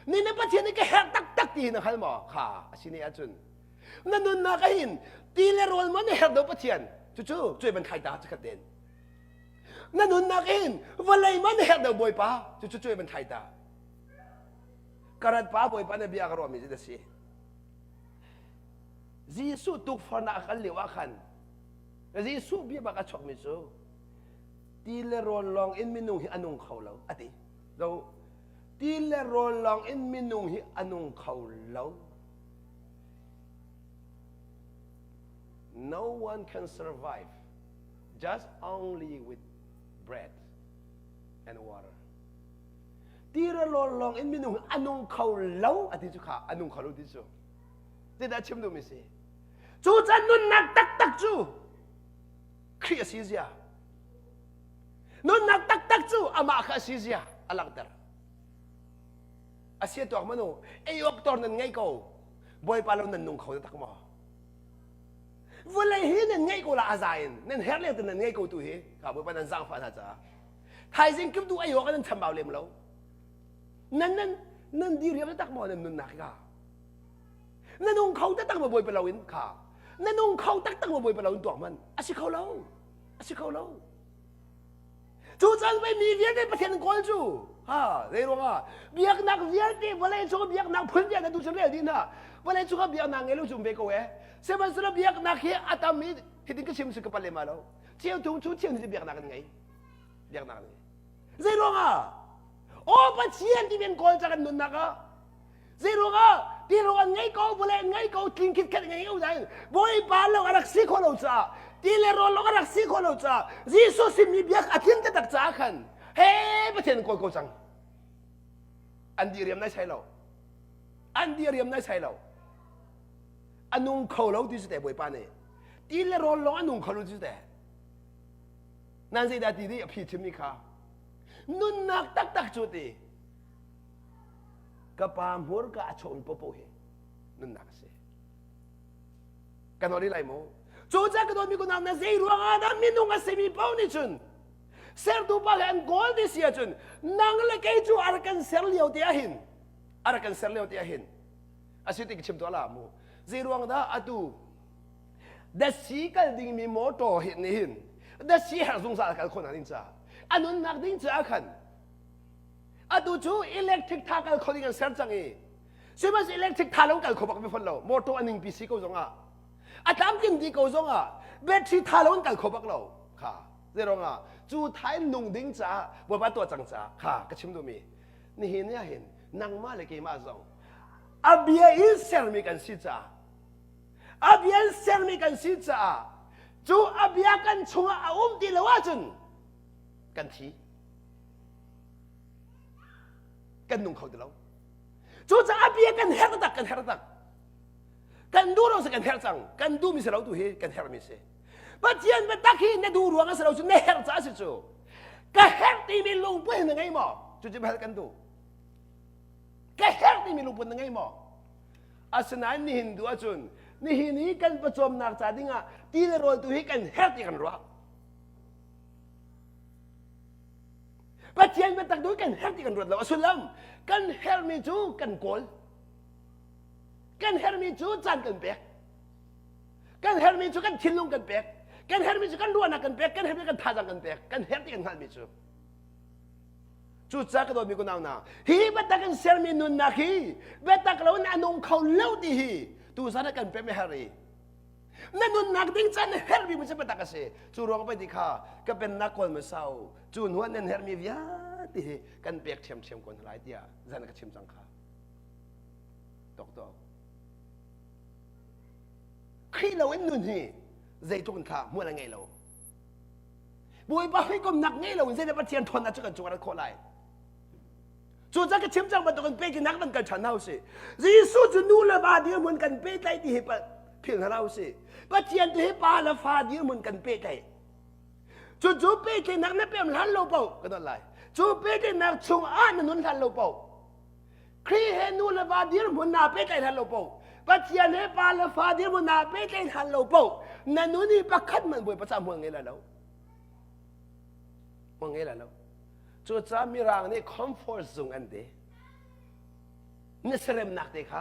Ni na Pathian nih ka herh taktak ti hi na hngal maw? Kha a si ne ahcun na nunnak ahhin ti le rawl maw na herh do Pathian cucu cuai ban thlai ta cakhat den na nunnak hin vawlei maw na herh do Bawipa cucu cuai ban thlai ta karat pa Bawipa na bia ka ruahmi cu na si Jesuh tukforhnak a kal lio ah khan Jesuh bia bak a chuakmi cu ti le rawl lawng in minung hi a nung kho lo a ti zo ti le rawl lawng in minung hi a nung kho lo No one can survive just only with bread and water. Tira lawl lawng in minung a nung kho lo a ti cu kha a nung kho lo ti cu. Zeidah chim duhmi si? Cu can nunnak taktak cu Khrih a si zia. Nunnak taktak cu amah kha a si zia a langhter. A sia tuak manu ei awk tor nan ngei ko. Bawipa lo nan nung kho tak maw? Vawlei hi nan ngeih ko la a za in nan herh leng nan ngei ko tu hi ka Bawipa nan zaangfah hna caah thaizing kim tu ei awk nan chambau lem lo nan nan nan diriam tak maw nan nunnak ka na nung kho taktak maw Bawipa lo in kha na nung kho taktak maw Bawipa lo in tuak man a si kho lo a si kho lo Cu caan pei mi vialte Pathian kawl cu ha zei ruangah biaknak vialte vawlei cung biaknak phun vialte tu cun rel dih hna vawlei cung ah biaknak ngei lo cu um ve ko e sihmanhsehlaw biaknak hi a tam i hitin ka chim si ka palh lem lo cheu thum chu cheu ni biaknak an ngei biaknak an ngei zei ruangah aw Pathian ti men kawl cang an nunnak ah Zeiruangah ti rawl an ngei ko, vawlei an ngei ko, tling khitkhet ngei ko nain Bawipa lo a rak si khawh lo caah ti le rawl lo a rak si khawh lo caah Jesuh simmi biak a tling taktak caah khan he Pathian kawl ko cang. An diriam nai sai lo. An diriam nai sai lo. A nung kho lo ti su te Bawipa nih. Ti le rawl lawng a nung kho lo ti su te. Nan zeidah ti dih a phi chimmi kha. Nunnak taktak cu ti. Ka pa hmurka a chawmi popo hi nunnak a si. Kan hol lai maw? Cu ca ka dawtmi kunau na zei ruang ah dah minung a simi paoh nih cun sertu pa le an kawl ti si ahcun nang le kei cu a rak kan ser lio te ahhin a rak kan ser lio te ahhin a si ti ka chim tuah la mu zei ruang dah atu dasi kal dingmi motor hi nih hin dasi herh zungzal kal khawh ding ca a nunnak ding caah khan Atu cu electric tha kal kho ding an ser cang i sihmanhsehlaw electric tha lo kal kho bak ve fawn lo motor a ningpi si ko zongah a tlamtling dih ko zongah battery tha lo in kal kho bak lo kha zeiruangah cu tha in nung ding caah Bawipa tuah cang caah kha ka chim duhmi nihin ni ah hin nangmah le keimah zong a bia in sermi kan si caah a bia in sermi kan si caah cu a bia kan chungah a um ti lo ahcun kan thi kan nung kho ti lo cucaah bia kan herh tak kan herh tak kan duh lo si kan herh cang kan duhmi si lo tu hi kan herhmi si Pathian biatak hi na duh ruang a si lo cu na herh caah si cu ka herh timi lungput na ngei maw cucu bel kan duh ka herh timi lungput na ngei maw asinain nihin duh ahcun nihin i kan pawcawmnak ca dingah ti le rawl tu hi kan herh ti kan ruah. Pathian biatak tu kan herh ti kan ruat lo. A sullam kan herhmi cu kan kawl. Kan herhmi cu caan kan pek. Kan herhmi cu kan thinlung kan pek. Kan herhmi cu kan ruahnak kan pek. Kan herhmi kan thazaang kan pek. Kan herh ti kan hngalhmi cu. Cucaah ka dawtmi kunau hna, hi biatak in sermi nunnak hi biatak lo in a nung kho lo ti hi tuzan ah kan pem a herh i na nunnak ding caan na herhmi cu biatak a si. Cu ruang pei ti kha ka pennak kawl hmasa u, cu hnu ah nan herhmi vialte hi kan pek ṭhiamṭhiam ko hna lai tiah zan ka chim cang kha. Tok tok. Khrih lo in nun hi zeitluk in thla hmual a ngei lo. Bawipa hawikomnak ngei lo in zeidah Pathian ṭhawnnak cu kan cung ah rat khawh lai? Cucaah ka chim cang bantukin pehtlaihnak van kal ṭhan hna usih. Jesuh cu nu le va dirhmun kan pehtlaih ti hi philh hna usih. Pathian tu hi pa le fa dirhmun kan pehtlaih. Cucu pehtlaihnak na pem hlan lo paoh ka don lai. Cu pehtlaihnak chung ah na nun hlan lo paoh Khrih he nu le va dirhmun naa pehtlaih hlan lo paoh Pathian he pa le fa dirhmun naa pehtlaih hlan lo paoh na nun hi pakhat hmanh Bawipa caah hmual ngei lai lo. Hmual ngei lai lo. Cucaah Mirang nih comfort zung an ti. Na siaremnak te kha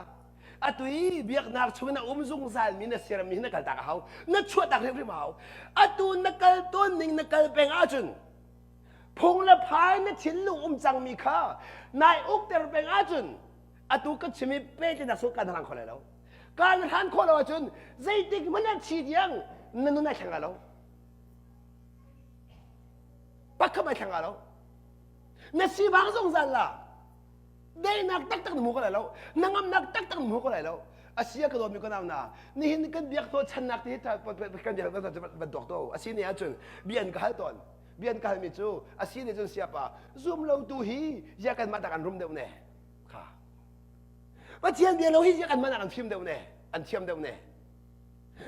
atu i biaknak chung in a um zungzalmi na siaremmi hi na kaltak a hau. Na chuahtak hrimhrim a hau. Atu na kal tawn ning na kal peng ahcun Phung le phai na thinlung um cangmi kha nai ukter peng ahcun atu ka chim i pehtlaihnak sung kan hlang kho lai lo. Kan hlan khawh lo ahcun zeitik hmanh ah thi tiang na nun ai thleng lai lo. Pakhat ai thleng lai lo. Na sivang zungzal la. Daihnak taktak na hmu ko lai lo. Na ngamnak taktak na hmu ko lai lo. Asia ka dawtmi ka nau na nihin kan biak to channak ti kan biak ban tuak to asi ne ahcun bia an ka hal tawn bia an ka halmi cu asi ne cun siapa zum lo tu hi zia kan mah tak an rum deuh ne kha Pathian bia lo hi zia kan mah an fim deuh ne an thiam deuh ne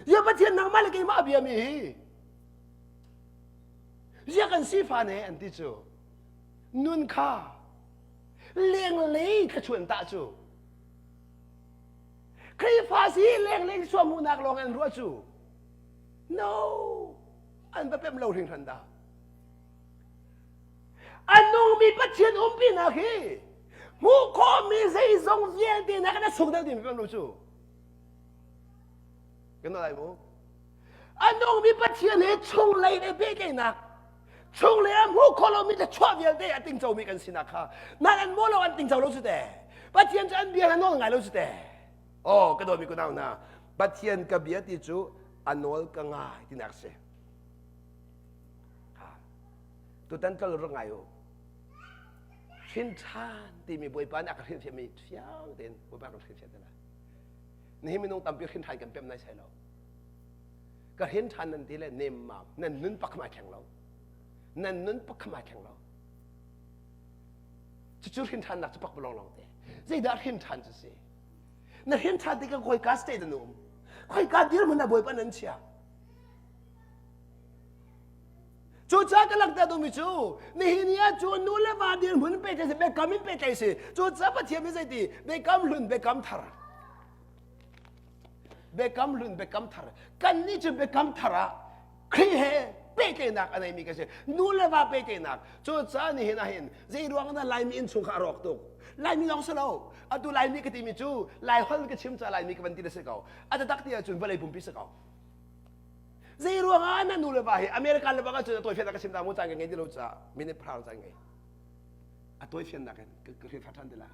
zia Pathian nangmah le keimah a bia mi hi zia kan sifa ne an ti cu nun kha lenglei thluachuan tah cu Khrihfa si lenglei thluachuah hmuhnak lawng an ruah cu no an va pem lo hringhran dah a nungmi Pathian umpinak hi hmuh khawhmi zeizong vialte nak in a sung deuh timi pem lo cu kan lai mu A nungmi Pathian he chunglei le pehtlaihnak chunglei ah hmuh khawh lomi thluachuah vialte a tingcomi kan sinak kha nan an maw lo an tingco lo cu te Pathian cu an bia na nawl ngai lo cu te oh ka dawtmi kunau hna Pathian ka bia ti cu a nawl ka ngai tinak si tutan kal rak ngai u hrin ṭhan timi Bawipa nih a ka hrilhfiahmi fiang tein Bawipa kan hrilhfiah te lai nihin minung tampi hrin ṭhan kan pem nai sai lo ka hrin ṭhan nan ti le nemmam nan nun pakham ai thleng lo nan nun pakham ai thleng lo cucu hrin ṭhannak cu pak lawng lawng te zeidah hrin ṭhan cu si na hrin ṭhan tikah khawika state an um khawika dirhmun ah bawipa nan chia Cucaah ka langhter duhmi cu nihin ni ah cu nu le va dirhmun pehtlaih si biakam in pehtlaih si cucaah Pathian nih zeiti biakam hlun biakam thar biakam hlun biakam thar kannih cu biakam thar ah Khrih he pehtlaihnak a neimi kan si nu le va pehtlaihnak cucaah nihin ah hin zei ruang dah Laimi innchung kha a rawk tuk Laimi lawng si lo atu Laimi ka timi cu Lai holh ka chim caah Laimi ka van ti na si ko a taktak ti ahcun vawlei pumpi si ko Zei ruangah na nu le va hi America le bang ahcun a tawifiannak ka chim ta mu caan ka ngei ti lo caah minute pahra caan ngei. A tawifiannak in ka hrilhfiah ṭhan ti la.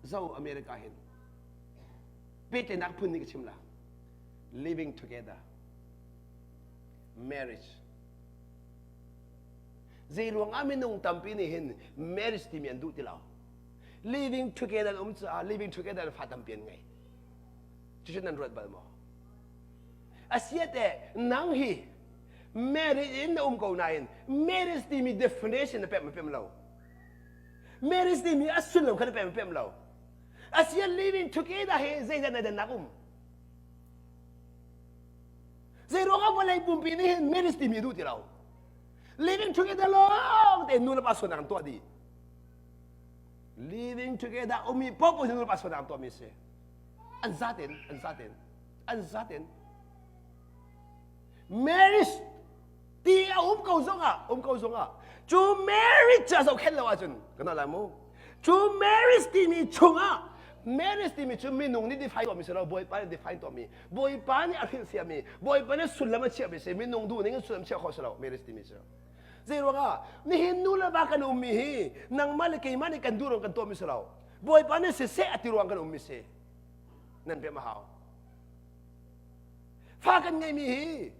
Zo America hin pehtlaihnak phun nih ka chim la. Living together. Marriage. Zei ruangah minung tampi nih hin marriage timi an duh ti lo. Living together an um caah living together fa tampi an ngei. Cucu nan ruat bal maw? Asiate nang hi marriage in na um ko nain marriage timi definition na pem pem lo. Marriage timi a sullam kha na pem pem lo. Asia living together hi zeidah na dannak um? Zei ruangah vawlei pumpi nih hin marriage timi duh ti lo. Living together lawng te nu le pa sualnak an tuah dih. Living together umi paoh nu le pa sualnak an tuahmi si. An zaten, an zaten. An zaten. Marriage. Ti a um ko zongah, um ko zongah, cu marriage cu a zohkhenh lo ahcun, kan lai mu. Cu marriage timi chungah, marriage timi cu minung nih define tuahmi si lo, Bawipa nih define tuahmi, Bawipa nih a hrilhfiahmi, Bawipa nih sullam a chiahmi si, minung duh ning in sullam chiah khawh si lo, marriage timi cu. Zei ruangah nihin nu le va kan ummi hi nangmah le keimah nih kan duh ruang kan tuahmi si lo. Bawipa nih siseh a ti ruang kan ummi si. Nan pem a hau. Fa kan ngeimi hi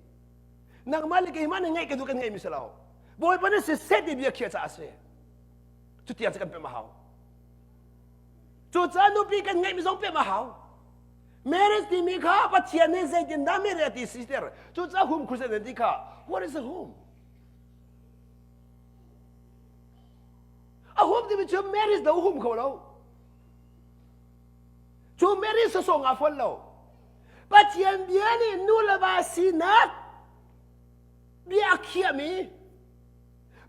nangmah le keimah nih ngeih kan duh kan ngeihmi si lo. Bawipa nih siseh ti bia khiah caah a si. Cutiang cu kan pem a hau. Cucaah nupi kan ngeihmi zong pem a hau. Marriage timi kha Pathian nih zeitindah marriage a ti siter. Cucaah hum khuzen an ti kha. What is a home? A hum timi cu marriage do hum kho lo. Cu marriage sawsawng ah fon lo. Pathian bia nih nu le va sinak bia a khiahmi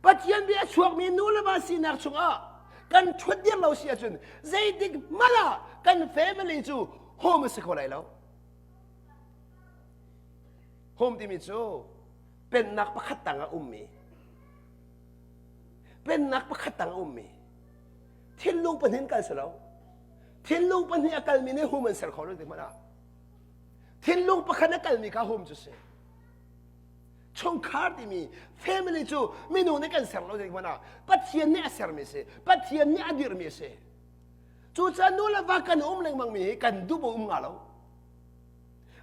Pathian bia a chuakmi nu le va sinak chungah kan ṭhutdir lo si ahcun zeitik hmanh ah kan family cu home a si kho lai lo. Home timi cu pennak pakhat tang a ummi pennak pakhat tang a ummi thinlung pahnih kal si lo thinlung pahnih a kalmi nih hum an ser kho lo ti hmanh ah thinlung pakhat a kalmi kha hum cu si chungkhar timi family cu minung nih kan ser lo ti hmanh ah Pathian nih a sermi si Pathian nih a dirhmi si cucaah nu le va kan um lengmang mi hi kan duh um nga lo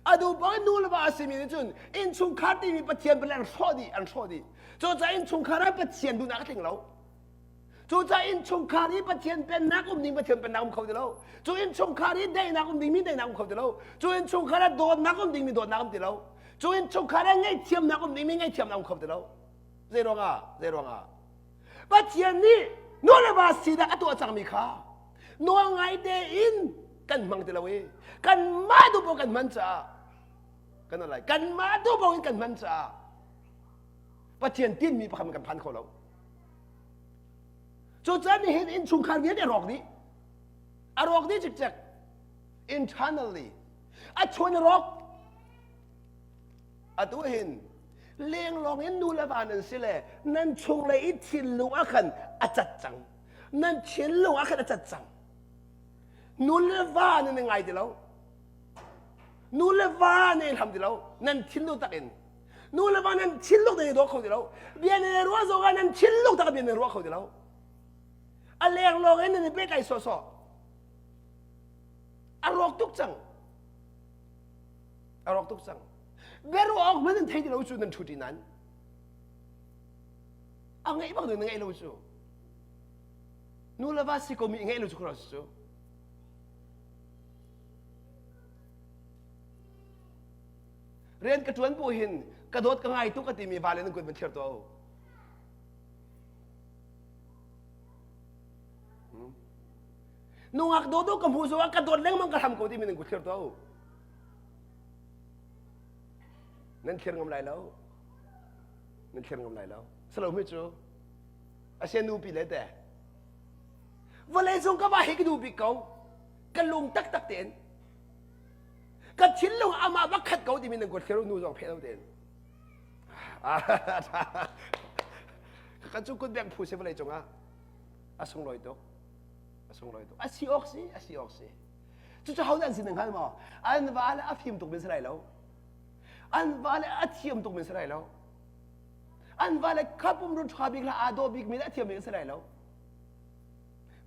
a duh bang nu le va a simi nih cun innchungkhar timi Pathian bel an hrawh dih an hrawh dih cucaah innchungkhar ah Pathian duhnak a tling lo Cucaah innchungkhar i Pathian pennak um ding Pathian pennak um kho ti lo. Cu innchungkhar i daihnak um dingmi daihnak um kho ti lo. Cu innchungkhar ah dawtnak um dingmi dawtnak um ti lo. Cu innchungkhar ah ngaihthiamnak um dingmi ngaihthiamnak um kho ti lo. Zei ruangah? Zei ruangah? Pathian nih nu le va sinak a tuah cangmi kha nawl ngai tein kan hmang ti lo i kanmah duh paoh kan hman caah kan lai kanmah duh paoh in kan hman caah Pathian tinmi pakhat kan phan kho lo. Cucaah nihin innchungkhar vialte a rawk dih. A rawk dih cikcek. Internally. A chuan a rawk. Atu hin lenglong in nu le va nan si le nan chung le i thinlung ah khan a cat cang. Nan thinlung ah khan a cat cang. Nu le va nan i ngai ti lo. Nu le va nan i hlam ti lo. Nan thinlung tak in. Nu le va nan thinlung nan i daw kho ti lo. Bia nan i ruah zong ah nan thinlung tak bia nan ruah kho ti lo. A lenglawng in nan i pehtlaih sawhsawh. A rawk tuk cang. A rawk tuk cang. Biaruah awk hmanh nan thei ti lo cu nan ṭhuṭi nan. A ngeih bak na ngeih lo cu. Nu le va si ko mi ngeih lo cu khuaruah cu. Rian ka ṭuan bu hin ka dawt ka ngai tuk a timi vale nan kut van thlir tuah u. Hmm. Nungak dawdawh ka hmuh zongah ka dawt lengmang ka hlam ko timi nan kut thlir tuah u. Nan thlir ngam lai lo. Nan thlir ngam lai lo. Salo mi cu asia nupi le te. Vawlei cung ka va hi ka duh bik ko. Ka lung taktak tein ka thinlung amah va khat ko timi nan kut thlir nu zong pheh lo tein kan cu kut beng phu si vawlei cungah a sunglawi tuk a sunglawi tuk a si awk si a si awk si cucu ho an sin hngal maw an va le a fim tuk min si lai lo an va le a thiam tuk min si lai lo an va le khapum run ṭha bik la aa dawh bik mi le a thiam bik si lai lo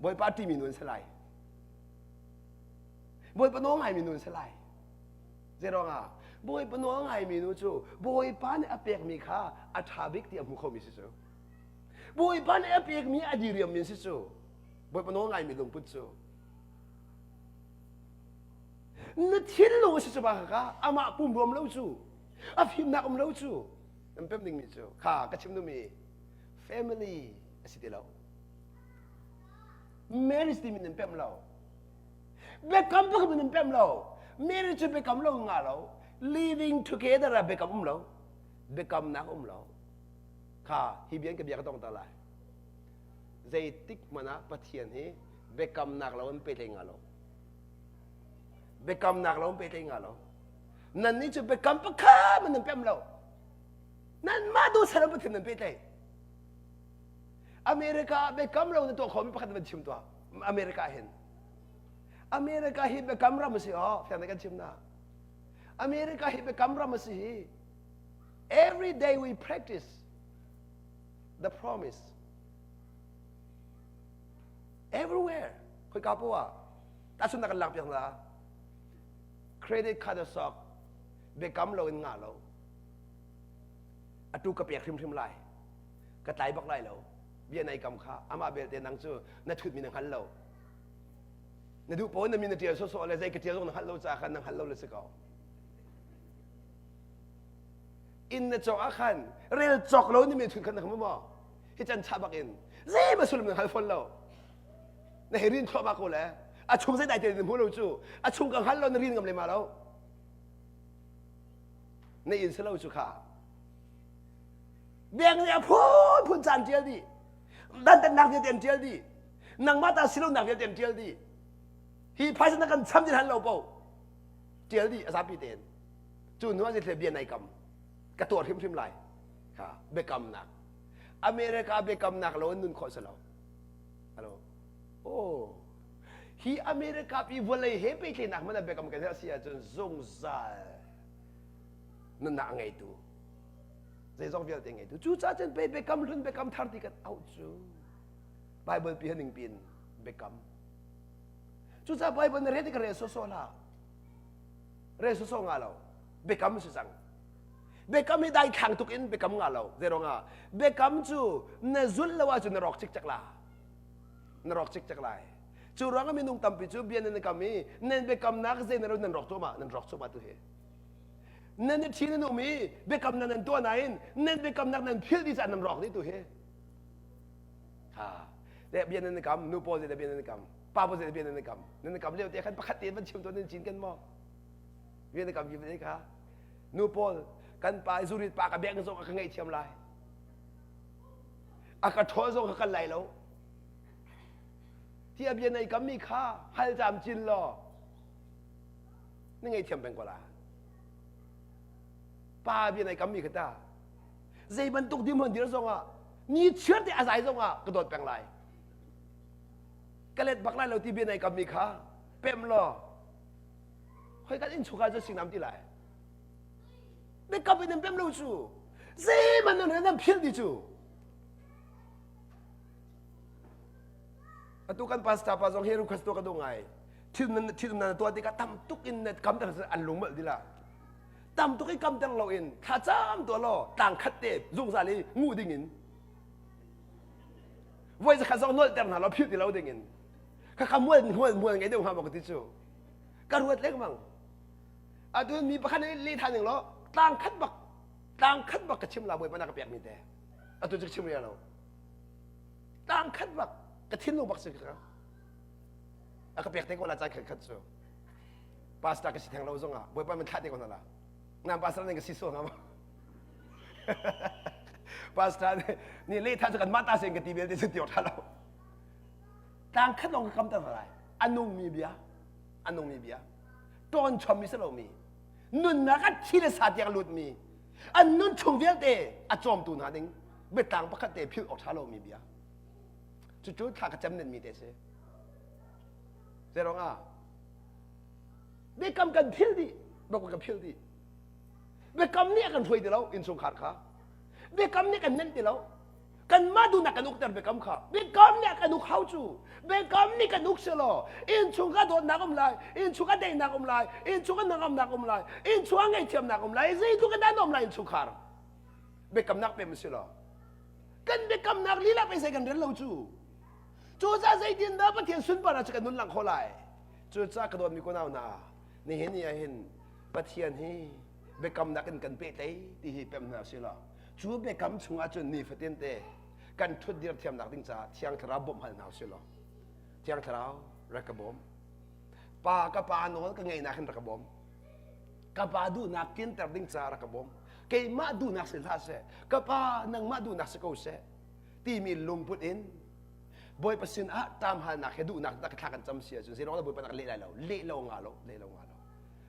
bawipa ṭimi nu an si lai Bawipa nawl ngaimi nu an si lai. Zeiruangah? Bawipa nawl ngaimi nu cu Bawipa nih a pekmi kha a ṭha bik ti a hmu khomi si cu. Bawipa nih a pekmi a diriammi an si cu. Bawipa nawl ngaimi lungput cu. Na thinlung a si cu ba kha amah pum ruam lo cu a fimnak um lo cu nan pem dingmi cu kha ka chim duhmi family a si ti lo marriage timi nan pem lo Biakam pakhat in pem lo. Mary cu biakam lo nga lo. Living together ah biakam um lo. Biakamnak um lo. Kha hi bian ka bia ka tong ta lai. Zeitik hmanh ah Pathian hi biakamnak lo in pehtlaih nga lo. Biakamnak lo in pehtlaih nga lo. Nan nih cu biakam pakhat man nan pem lo. Nanmah duh saram Pathian nan pehtlaih. America ah biakam lo na tuah khomi pakhat van chim tuah. America hin. America hi biakam ram a si oh, fiang kan chim na. America hi biakam ram a si hi. Every day we practice the promise. Everywhere. Khoi ka po ah. Tahchun na kan lak piak na. Credit card a sok. Biakam lo in ngah lo. Atu ka pek hrimhrim lai. Ka tlai bak lai lo. Bia nai kam kha amah belte nang cu na thutmi na hngal lo. Na duh pawn na min na ṭial sawsawh le zei ka ṭial zong na hngalh lo caah khan na hngal lo le si ko. Inn na cawk ah khan rel cawk lo ni min thut khan na kham maw? Hi can chah bak in zei ma sullam na hngal fawn lo. Na hei rin thluahmah ko le a chung zei dai te na hmu lo cu a chung ka hngal lo na rin ngam le ma lo. Na inn si lo cu kha. Beng nih a phunphun caan ṭial dih. Dantatnak vialte an ṭial dih. Nangmah ta si lonak vialte an ṭial dih. Hi phaisa na kan cham ti hlan lo po. Ṭial dih a zapi tein. Cu hnu ah zeitlai bia nai kam. Ka tuar hrimhrim lai. Kha biakamnak. America biakamnak lo in nun khawh si lo. Hello. Oh. Hi America pi vawlei he pehtlaihnak hmanh ah biakam kan herh si ahcun zungzal nunnak a ngeitu zeizong vialte ngeitu cucaah cun pei biakam hlun biakam thar ti kan auh cu Bible pi ning pin biakam cucaah Bible na rel tik rel sawsawh hlah rel sawsawh nga lo biakam si cang biakam hi daithlang tuk in biakam nga lo zeiruangah biakam cu na zulh lo ahcun na rawk cikcek la na rawk cikcek lai cu ruangah minung tampi cu bia nan kam i nan biakamnak zei na nan rawk cuahmah nan rawk cuahmah tu hi nan i ṭhi nan um i biakamnak nan tuah nain nan biakamnak nan philh dih caah nan rawk dih tu hi ha le bia nan kam nu pawl zei bia nan kam pa pawl zei bia nan kam nan kam lio te khan pakhat te van chim to nan cin kan maw bia nan kam vi kha nu pawl kan pa zurit pa ka beng zong ka ngaihthiam lai a ka ṭhawl zong ka kal lai lo tiah bia nei kam mi kha hal cam cin law na ngaihthiam peng ko la pa bia nei kam mi kha ta zei bantuk dirhmun dir zong ah ni chiar te a zai zong ah ka dawt peng lai ka let bak lai lo ti bia nei kam mi kha pem law hoi kan innchungkhar cu singnam ti lai biakam in nan pem lo cu zeihmanh nan nan philh ti cu atu kan pastor pa zong hi request tuah ka duh ngai thil nan tuah tikah tam tuk in kam ter an lung molh dila tam tuk in kam ter lo in thlacam tuah law tlang khat te zungzal i ngu ding in voi zakhat zong nolh ter hna law philh ti lo ding in khakha mual mual mual ngei deuh hnga maw ka ti cu ka ruat lengmang atu mi pakhat nih leh than ning law tlang khat bak tlang khat bak ka chim la bawipa na ka pek mi te atu cu chim ria lo tlang khat bak ka thinlung bak si ka a ka pek te ko la caan khat khat cu pastor ka si theng lo zong ah bawipa min thlah te ko hna la nan pastor ning ka si so hnga ma pastor nih leh than cu kan mah ta sen ka ti belte cu ti awk tha lo tlang khat lawng ka kam ter lai a nungmi bia a nungmi bia ṭawn chommi si lomi nunnak a thi le sa tiang lutmi an nun chung vialte a cawmtu hna ding biatlang pakhat te philh awk ṭha lomi bia cucu thla ka cem nenmi te si zei ah biakam kan philh dih biakam kan philh dih biakam nih a kan hruai ti lo innchungkhar kha biakam nih kan nenh ti lo kanmah duhnak kan ukter biakam kha biakam nih kan uk hau cu biakam nih kan uk selaw innchung ka dawtnak um lai innchung ka daihnak um lai innchung ka hnangamnak um lai innchung ka ngaihthiamnak um lai zeitluk in dah um lai innchungkhar biakamnak pem si law kan biakamnak lila pei zei kan rel lo cu cucaah zeitin dah Pathian sunparnak cu kan nun lang kho lai cucaah ka dawtmi kunau hna nihin ni ah hin Pathian hi biakamnak in kan pehtlaih ti hi pem hna si law cu biakam chungah cun nifatin te kan ṭhutdir thiamnak ding caah Thiang Thlarau bawmh hal hna usih law Thiang Thlarau rak ka bawm pa ka pa nawl ka ngeihnak hin rak ka bawm ka pa duhnak tlinter ding caah rak ka bawm keimah duhnak si hlah seh ka pa nangmah duhnak si ko seh timi lungput in Bawipa sin ah ṭamhalnak he duhnak tak thla kan cam si ahcun zeiruang dah Bawipa nak leh lai lo leh lo nga lo leh lo nga lo.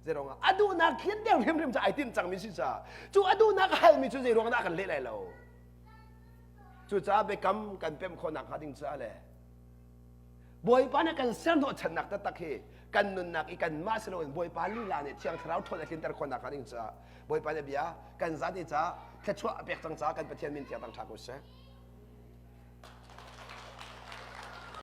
Zeiruangah a duhnak tlinter hrimhrim cu ai tinh cangmi si caah cu a duhnak a halmi cu zeiruang dah a kan leh lai lo. Cucaah biakam kan pemh khawhnak hnga ding caah le Bawipa nih kan ser hnawhchannak taktak hi kan nunnak i kanmah si loin Bawipa lila nih Thiang Thlarau ṭhawn a tlinter khawhnak hnga ding caah Bawipa nih bia kan zate caah thluachuah a pek cang caah kan Pathian min thiang tang ṭha ko seh.